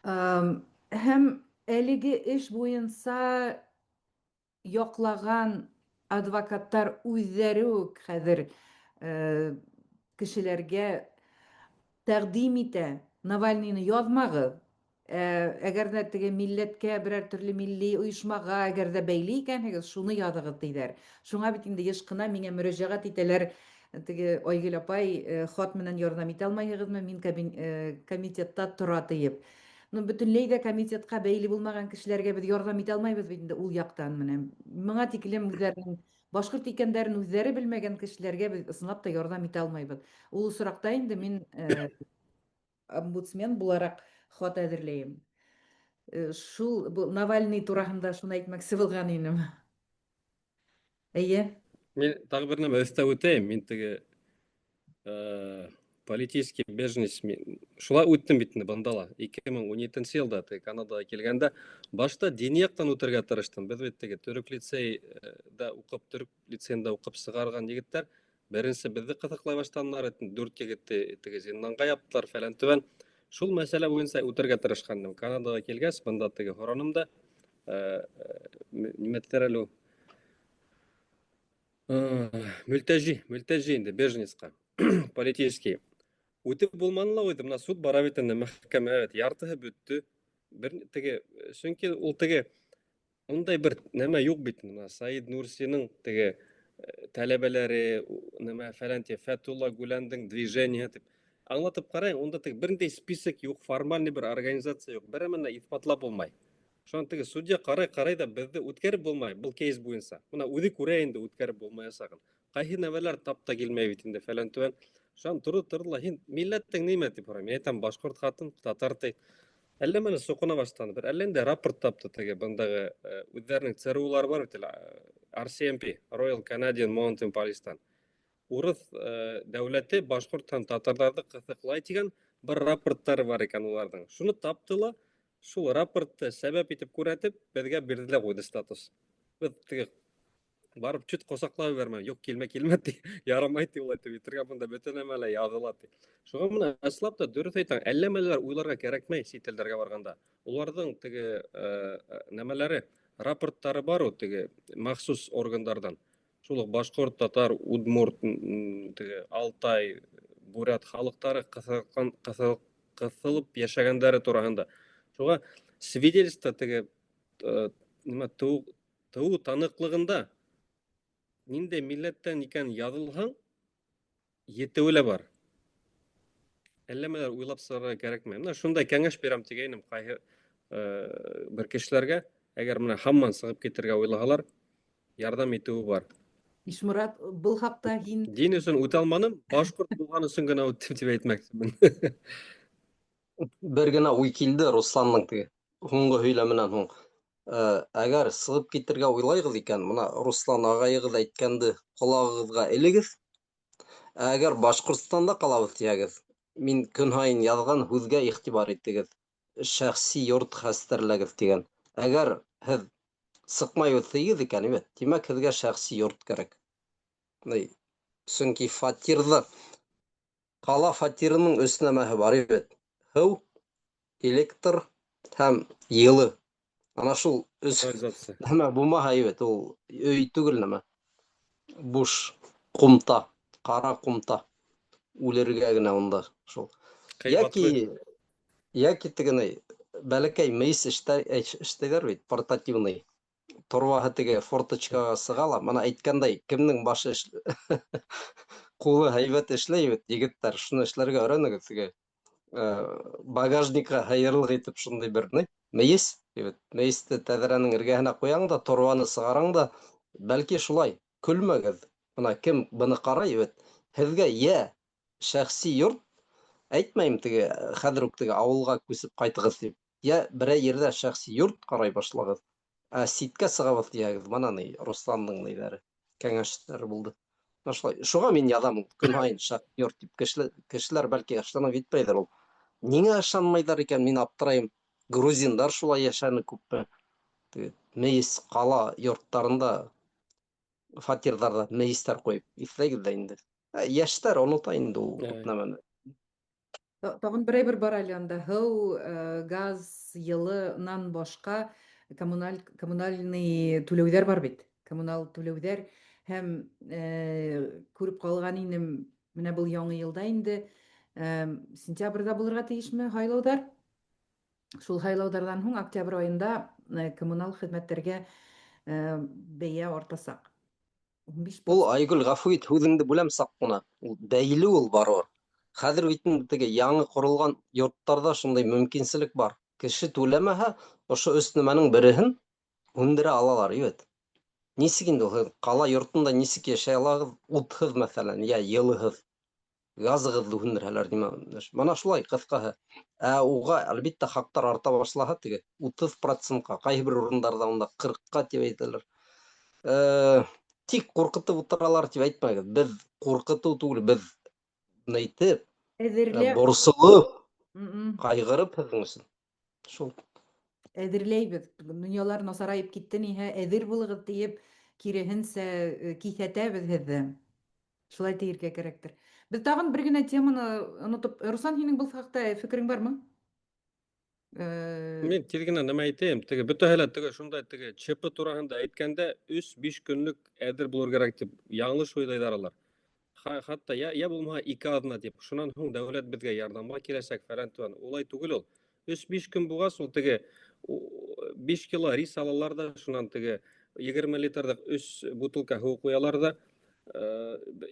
Һәм әлеге эш буйынса яклаган адвокаттар үҙҙәре үк хәҙер кешеләргә тәкъдим итә: Навальныйны яҙмағыҙ, әгәр ҙә теге милләткә, берәр төрлө милли ойошмаға әгәр ҙә бәйле икәнһегеҙ, шуны яҙығыҙ, тиҙәр. Шуңа бит инде йыш ҡына миңә мөрәжәғәт итәләр: теге Айгөл апай, хат менән ярҙам итә алмайһығыҙмы, мин комитетта тора, тиеп. Ну, бөтөнләй ҙә комитетҡа бәйле булмаған кешеләргә беҙ ярҙам итә алмайбыҙ бит инде ул яҡтан. Менә миңа тиклем үҙҙәренең башҡорт икәндәрен үҙҙәре белмәгән кешеләргә беҙ ысынлап та ярҙам итә алмайбыҙ. Ул осраҡта инде мин омбудсмен булараҡ хат әҙерләйем. Шул Навальный тураһында шуны әйтмәксе булған инем. Эйе. Мин тағы бер нәмә өҫтәп үтәйем. Мин теге политический беженец шулай үттем бит инде бында ла. 2017 йылда теге Канадаға килгәндә башта дини яҡтан үтергә тырыштым. Беҙ бит теге төрөк лицейҙа уҡып, төрөк лицейында уҡып сығарған егеттәр, беренсе беҙҙе ҡыҫыҡлай башланылар, дүрт егетте теге зинданға яптылар, фәлән түбән. Шул мәсьәлә буйынса үтергә тырышҡан инем. Канадаға килгәс, бында теге һораным да, нимә тиҙәр әле ул? Мөлтәжи инде беженецҡа, политический. Үтеп булманы ла үҙе, бына суд бара бит инде, мәхкәмә бит, яртыһы бөттө. Бер теге, сөнки ул теге ундай бер нәмә юҡ бит, бына Саид Нурсиның теге тәләбәләре, нәмә фәлән тип, Фәтулла Гүләндең движение тип. Аңлатып ҡарайың, унда теге берендәй список юҡ, формальный бер организация юҡ, бер нәмә иҫбатлап булмай. Шунан теге судья ҡарай-ҡарай ҙа, беҙҙе үткәреп булмай был кейс буйынса. Бына үҙе күрә инде үткәреп булмаясағын. Ҡайһы нәмәләр тап та килмәй бит инде, фәлән түбән. Шунан торҙо ла, һин милләтең нимә тип һорай. Мин әйтәм, башҡорт ҡатын, татар ти. Әллә менә соҡона башланы. Бер әллә инде рапорт тапты теге бындағы үҙҙәренең ЦРУ-лары бар бит әле, RCMP, Royal Canadian Mounted Police-тан. Урыҫ дәүләте башҡорт һәм татарҙарҙы ҡыҫыҡлай тигән бер рапорттары бар икән уларҙың. Шуны тапты ла, шул рапортты сәбәп итеп күрһәтеп, беҙгә бирҙе лә ҡуйҙы статус. Беҙ теге барып чуть ҡосаҡлап ебәрмәй, юҡ, килмә, килмә ти, ярамай ти улай тип әйтергә, бында бөтә нәмә лә яҙыла ти. Шуға бына ысынлап та дөрөҫ әйтәң, әллә нәмәләр уйларға кәрәкмәй сит илдәргә барғанда. Уларҙың теге нәмәләре, рапорттары бар ул теге махсус органдарҙан. Шул уҡ башҡорт, татар, удмурт, теге Алтай, бурят халыҡтары ҡыҫылып йәшәгәндәре тураһында. Шуға свидетельство теге нимә тыуыу таныҡлығында ниндәй милләттән икән яҙылһаң, етеүе лә бар. Әллә нәмәләр уйлап сығарырға кәрәкмәй. Менә шундай кәңәш бирәм тигәйнем ҡайһы бер кешеләргә, әгәр менә һаман сығып китергә уйлаһалар, ярҙам итеүе бар. Ишморат, был хаҡта һин Дин өсөн үтә алманым, башҡорт булған өсөн генә үттем тип әйтмәксемен. Бер генә уй килде Русландың теге һуңғы һөйләменән һуң. Әгәр сығып китергә уйлайғыҙ икән, бына Руслан ағайығыҙ әйткәнде ҡолағығыҙға элегеҙ. Әгәр Башҡортостанда ҡалабыҙ тиһәгеҙ, мин көн һайын яҙған һүҙгә иғтибар итегеҙ. Шәхси йорт хәстәрләгеҙ тигән. Әгәр һеҙ сыҡмай үтһегеҙ икән, бит, тимәк, һеҙгә шәхси йорт кәрәк. Сөнки фатирҙы, ҡала фатирының өс нәмәһе бар бит. Һыу, электр һәм йылы. Ана шул өс Канализация. нәмә булмаһа бит, ул өй түгел нәмә. Буш ҡумта, ҡара ҡумта. Үлергә генә унда шул. Ҡыйбатлы. Йәки тегене бәләкәй мейес эштәйҙәр бит, портативный. Торбаһы теге форточкаға сыға ла, бына әйткәндәй, кемдең башы Ҡулы һәйбәт эшләй бит, егеттәр, шуны эшләргә өйрәнегеҙ теге. Багажникка һыйырлыҡ итеп шундай бер ни, мейес, бит. Мейесте тәҙрәнең эргәһенә ҡуяң да, торбаны сығараң да, бәлки шулай, көлмәгеҙ. Бына кем быны ҡарай бит, һеҙгә йә шәхси йорт, әйтмәйем теге хәҙер үк теге ауылға күсеп ҡайтығыҙ тип, йә берәй ерҙә шәхси йорт ҡарай башлағыҙ. Ә ситкә сығабыҙ тиһәгеҙ, бына ни Русландың ниҙәре, кәңәштәре булды. Менә шулай. Шуға мин яҙам көн һайын шәхси йорт тип. Кешеләр бәлки ышанып етмәйҙер ул. Ниңә ышанмайҙар икән, мин аптырайым. Грузиндар шулай йәшәне күпме. Теге мейес ҡала йорттарында, фатирҙарҙа мейестәр ҡуйып иҫләйгеҙ ҙә инде. Йәштәр онота инде ул күп нәмәне. Тағын бер әйбер бар әле анда. Һыу, газ, йылынан башҡа коммунальный түләүҙәр бар бит. Коммунал түләүҙәр һәм күреп ҡалған инем, менә был яңы йылда инде сентябрҙә булырға тейешме һайлауҙар? Шул һайлауҙарҙан һуң октябрь айында коммунал хеҙмәттәргә бәйә артасаҡ. 15%. Ул, Айгөл, ғәфү ит, һүҙеңде бүләм саҡ ҡына. Ул бәйле ул барыбер. Хәҙер бит инде теге яңы ҡоролған йорттарҙа шундай мөмкинселек бар. Кеше түләмәһә, ошо өс нәмәнең береһен һүндерә алалар, бит. Нисек инде ул ҡала йортонда нисек йәшәй алағыҙ утһыҙ, мәҫәлән, йә йылыһыҙ? Газығыҙҙы һүндерһәләр, нимә? Бына шулай ҡыҫҡаһы. Ә уға, әлбиттә, хаҡтар арта башлаһа, теге 30%-ҡа, ҡайһы бер урындарҙа унда 40-ҡа тип әйтәләр. Тик ҡурҡытып ултыралар тип әйтмәгеҙ. Беҙ ҡурҡытыу түгел, беҙ әйтеп, Әҙерләп. борсолоп, ҡайғырып һеҙҙең өсөн. Шул. Әҙерләйбеҙ. Донъялар насарайып китте ниһә, әҙер булығыҙ тиеп, киреһенсә киҫәтәбеҙ һеҙҙе. Шулай тиергә кәрәктер. Беҙ тағын бер генә теманы онотоп, Руслан, һинең был хаҡта фекерең бармы? Мин тиҙ генә нәмә әйтәйем, теге бөтәһе лә теге шундай теге ЧП тураһында әйткәндә 3-5 көнлөк әҙер булыр кәрәк тип яңылыш уйлайҙар алар. Хатта я булмаһа 2 аҙна тип, шунан һуң дәүләт беҙгә ярҙамға киләсәк фәлән төгән. Улай түгел ул. 3-5 көн булғас, ул теге 5 кило рис алалар да, шунан теге 20 литрлыҡ 3 бутылка һыу ҡуялар да,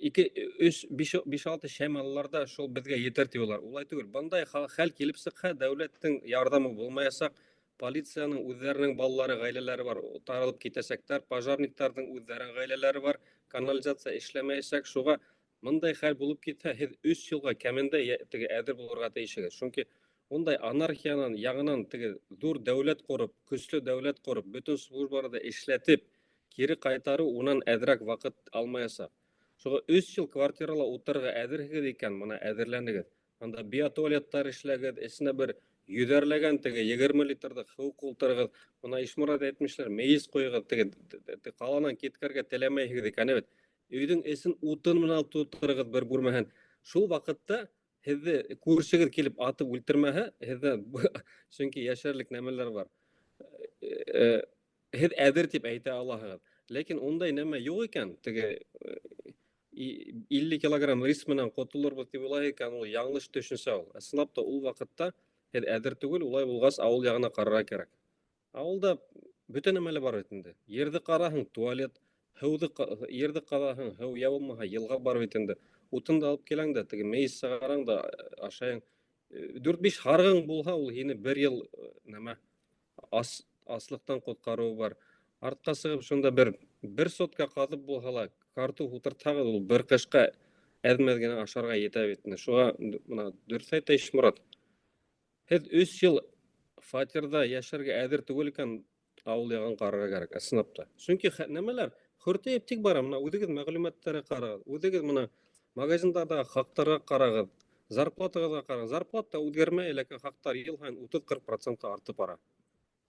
2, 3, 5, 5-6 шәм алалар да, шул беҙгә етер тип улар. Улай түгел. Бындай хәл килеп сыҡһа, дәүләттең ярҙамы булмаясаҡ, полицияның үҙҙәренең балалары, ғаиләләре бар, таралып китәсәктәр, пожарниктарҙың үҙҙәренең ғаиләләре бар, канализация эшләмәйәсәк. Шуға мындай хәл булып китһә, һеҙ 3 йылға кәмендә теге әҙер булырға тейешһегеҙ. Сөнки ундай анархиянан яңынан теге ҙур дәүләт ҡороп, көслө дәүләт ҡороп, бөтөн службаларҙы эшләтеп, кире ҡайтарыу унан әҙерәк ваҡыт алмаясаҡ. Шуға 3 йыл квартирала ултырырға әҙерһегеҙ икән, бына әҙерләнегеҙ. Анда биотуалеттар эшләгеҙ, эсенә бер йөҙәрләгән теге 20 литрлыҡ һыу тултырығыҙ. Бына Ишморат әйтмешләр, мейес ҡуйығыҙ, теге ҡаланан киткәргә теләмәйһегеҙ икән, бит. Өйҙөң эсен утын менән тултырығыҙ бер бүлмәһен. Шул ваҡытта һеҙҙе күршегеҙ килеп атып үлтермәһә, һеҙҙе сөнки йәшәрлек нәмәләр бар. Һеҙ әҙер тип әйтә алаһығыҙ. Ләкин ундай нәмә юҡ икән, теге 50 килограмм рис менән ҡотолорбоҙ тип уйлай икән, ул яңылыш төшөнсә ул. Ысынлап та ул ваҡытта һеҙ әҙер түгел, улай булғас ауыл яғына ҡарарға кәрәк. Ауылда бөтә нәмә лә бар бит инде. Ерҙе ҡараһың, туалет, һыуҙы ерҙе ҡаҙаһың, һыу я булмаһа йылға бар бит инде. Утынды алып киләң дә, теге мейес сығараң да, ашайың. 4-5 һарығың булһа, ул һине бер йыл нәмә аслыҡтан ҡотҡарыуы бар. Артҡа сығып шунда бер сотка ҡаҙып булһа ла, картуф ултыртһағыҙ, ул бер ҡышҡа әҙ-мәҙ генә ашарға етә бит инде. Шуға бына дөрөҫ әйтә Ишморат. Һеҙ 3 йыл фатирҙа йәшәргә әҙер түгел икән, ауыл яғын ҡарарға кәрәк, ысынлап та. Сөнки нәмәләр хөртәйеп тик бара, бына үҙегеҙ мәғлүмәттәргә ҡарағыҙ, үҙегеҙ бына магазиндарҙағы хаҡтарға ҡарағыҙ, зарплатағыҙға ҡарағыҙ. Зарплата үҙгәрмәй, ләкин хаҡтар йыл һайын утыҙ-ҡырҡ процентҡа артып бара.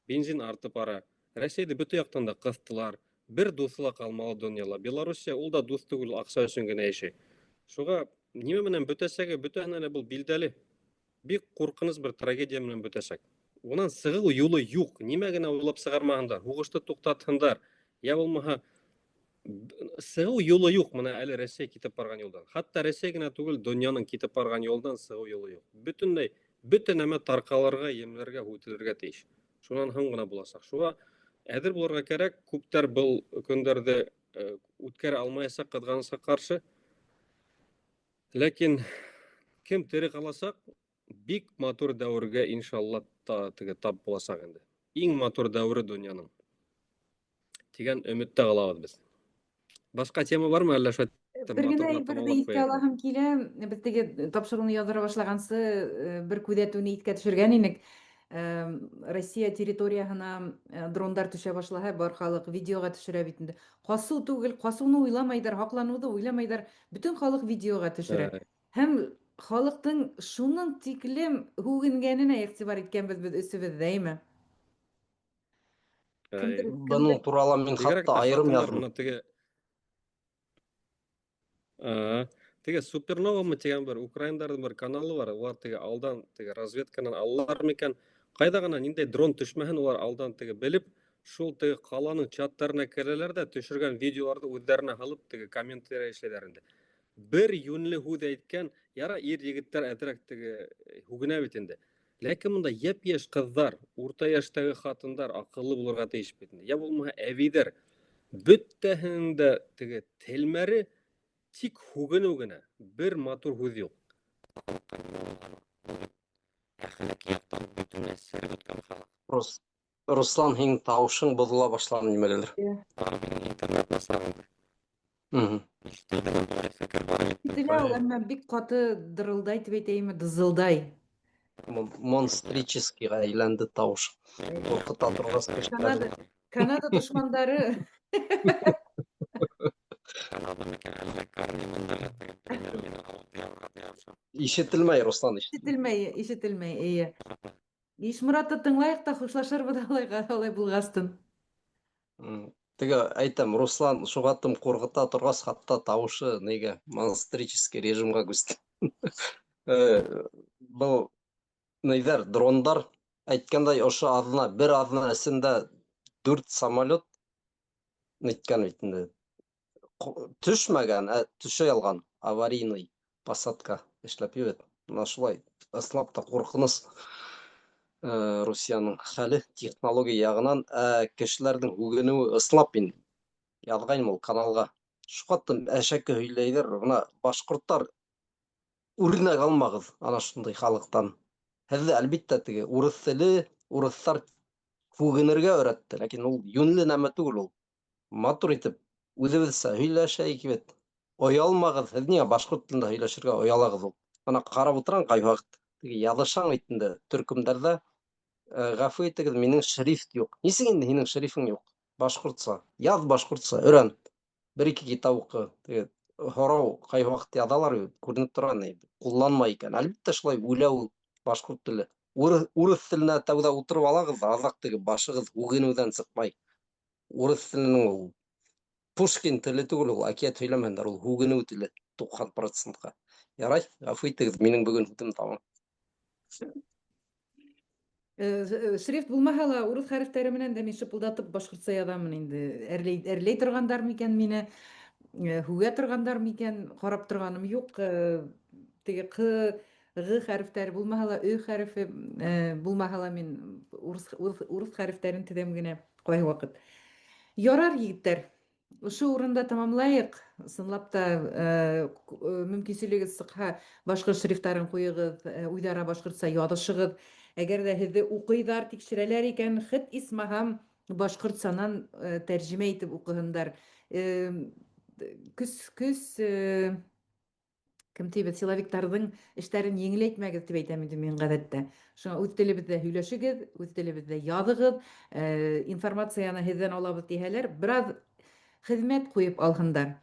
Бензин артып бара. Рәсәйҙе бөтә яҡтан да ҡыҫтылар. Бер дуҫы ла ҡалмалы донъяла. Белоруссия ул да дуҫ түгел, аҡса өсөн генә йәшәй. Шуға нимә менән бөтәсәге, бөтәһенә лә был билдәле. Бик ҡурҡыныс бер трагедия менән бөтәсәк. Унан сығыу юлы юҡ. Нимә генә уйлап сығармаһындар, һуғышты туҡтатһындар. Я булмаһа, сығыу юлы юҡ. Бына әле Рәсәй китеп барған юлдан. Хатта Рәсәй генә түгел, донъяның китеп барған юлдан сығыу юлы юҡ. Бөтөнләй, бөтә нәмә тарҡалырға, емләргә, һүтелергә тейеш. Шунан һуң ғына буласаҡ. Шуға әҙер булырға кәрәк. Күптәр был көндәрҙе үткәрә алмаясаҡ, ҡыҙғанысҡа ҡаршы. Ләкин кем тере ҡаласаҡ, бик матур дәүергә иншалла та, теге тап буласаҡ инде. Иң матур дәүере донъяның. Тигән өмөттә ҡалабыҙ беҙ. Башҡа тема бармы әллә шулай Бер генә әйберҙе иҫкә алаһым килә. Беҙ теге тапшырыуны яҙыра башлағансы э, бер күҙәтеүне иҫкә төшөргән инек. Э, Россия территорияһына э, дрондар төшә башлаһа, бар халыҡ видеоға төшөрә бит инде. Ҡасыу түгел, ҡасыуны уйламайҙар, һаҡланыуҙы уйламайҙар. Бөтөн халыҡ видеоға төшөрә. Һәм халыҡтың шуның тиклем һүгенгәненә иғтибар иткәнбеҙ беҙ өсөбөҙ ҙә, әйме? Кемдер, Бының турала мин хатта айырым яҙҙым. Теге Теге Суперновамы тигән бер украиндарҙың бер каналы бар. Улар теге алдан теге разведканан алалар микән? Ҡайҙа ғына ниндәй дрон төшмәһен, улар алдан теге белеп, шул теге ҡаланың чаттарына керәләр ҙә, төшөргән видеоларҙы үҙҙәренә һалып, теге комментарий эшләйҙәр инде. Бер йүнле һүҙ әйткән, яра ир егеттәр әҙерәк теге һүгенә бит инде. Ләкин монда йәп-йәш ҡыҙҙар, урта йәштәге ҡатындар аҡыллы булырға тейеш бит инде. Йә булмаһа әбейҙәр. Бөтәһенең дә теге телмәре тик һүгенеү генә, бер матур һүҙ юҡ. Әхлаҡи яҡтан бөтөнләй сереп бөткән халыҡ. Рус, Руслан, һинең тауышың боҙола башланы нимәгәлер. Минең интернет насар инде. Ишетелдеме былай фекер бар бит. Ишетелә ул, әммә бик ҡаты дырылдай дип әйтәйемме, дызылдай. Монстрическийға әйләнде тауыш. Ҡурҡыта торғас Канада, Канада дошмандары. Канада микән, әллә Карни мындагы теге пример мине алып янға дигән. Ишетелмәй, Руслан, ишетелмәй. Ишетелмәй, ишетелмәй, эйе. Ишморатты тыңлайыҡ та хушлашырбыҙ алайға, алай булғастын. Теге әйтәм, Руслан шуға тым ҡурҡыта торғас, хатта тауышы нигә монстрический режимға күсте. Э, был ниҙәр, дрондар әйткәндәй, ошо аҙна, бер аҙна эсендә дүрт самолет ниткән бит инде. Төшмәгән, ә төшә алған аварийный посадка эшләп бит. Мына шулай ысынлап та ҡурҡыныс э, Русияның хәле технология яғынан, ә кешеләрҙең һүгенеүе ысынлап мин яҙғайным ул каналға. Шуға әшәке һөйләйҙәр. Бына башҡорттар үрнәк алмағыҙ ана шундай халыҡтан. Һеҙҙе әлбиттә теге урыҫ теле, урыҫтар һүгенергә өйрәтте, ләкин ул йүнле нәмә түгел ул. Матур итеп үҙебеҙсә һөйләшәйек бит. Оялмағыҙ, һеҙ ниңә башҡорт телендә һөйләшергә оялағыҙ ул? Бына ҡарап ултырам ҡай ваҡыт теге яҙышаң бит инде төркөмдәрҙә, э, ғәфү итегеҙ, минең шрифт юҡ. Нисек инде һинең шрифтың юҡ? Башҡортса. Яҙ башҡортса, өйрән. Бер-ике китап уҡы. Теге һорау ҡай ваҡыт яҙалар бит, күренеп тора ни, ҡулланмай икән. Әлбиттә шулай үлә ул башҡорт теле. Урыҫ, урыҫ теленә тәүҙә ултырып алағыҙ ҙа, аҙаҡ теге башығыҙ һүгенеүҙән сыҡмай. Урыҫ теленең ул Пушкин теле түгел ул, әкиәт һөйләмәһендәр, ул һүгенеү теле 90 процентҡа. Ярай, ғәфү итегеҙ, минең бөгөн һүҙем тамам. Э, э, шрифт булмаһа ла, урыҫ хәрефтәре менән дә мин шыпылдатып башҡортса яҙамын инде. Әрләй, әрләй торғандар микән мине, э, һүгә торғандар микән, ҡарап торғаным юҡ. Теге ҡ, ғ хәрефтәре булмаһа ла, ө хәрефе булмаһа ла мин урыҫ, урыҫ, урыҫ хәрефтәрен теҙәм генә ҡайһы ваҡыт. Ярар, егеттәр. Ошо урында тамамлайыҡ. Ысынлап та, мөмкинселегеҙ сыҡһа, башҡорт шрифттарын ҡуйығыҙ, үҙ-ара башҡортса яҙышығыҙ. Әгәр ҙә һеҙҙе уҡыйҙар, тикшерәләр икән, хет исмаһам башҡортсанан тәржемә итеп уҡыһындар. Көс, көс, кем тибеҙ, силовиктарҙың эштәрен еңеләйтмәгеҙ тип әйтәм инде мин ғәҙәттә. Шуңа үҙ телебеҙҙә һөйләшегеҙ, үҙ телебеҙҙә яҙығыҙ, информацияны һеҙҙән алабыҙ тиһәләр, бер аҙ хеҙмәт ҡуйып алһындар.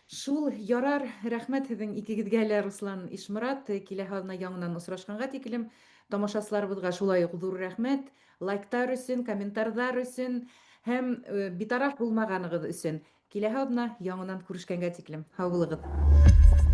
Шул ярар, рәхмәт һеҙҙең икегеҙгә лә, Руслан Ишморат, киләһе аҙна яңынан осрашҡанға тиклем. Тамашасыларыбыҙға шулай уҡ ҙур рәхмәт, лайктар өсөн, комментарҙар өсөн һәм битараф булмағанығыҙ өсөн. Киләһе аҙна яңынан күрешкәнгә тиклем. Һау булығыҙ.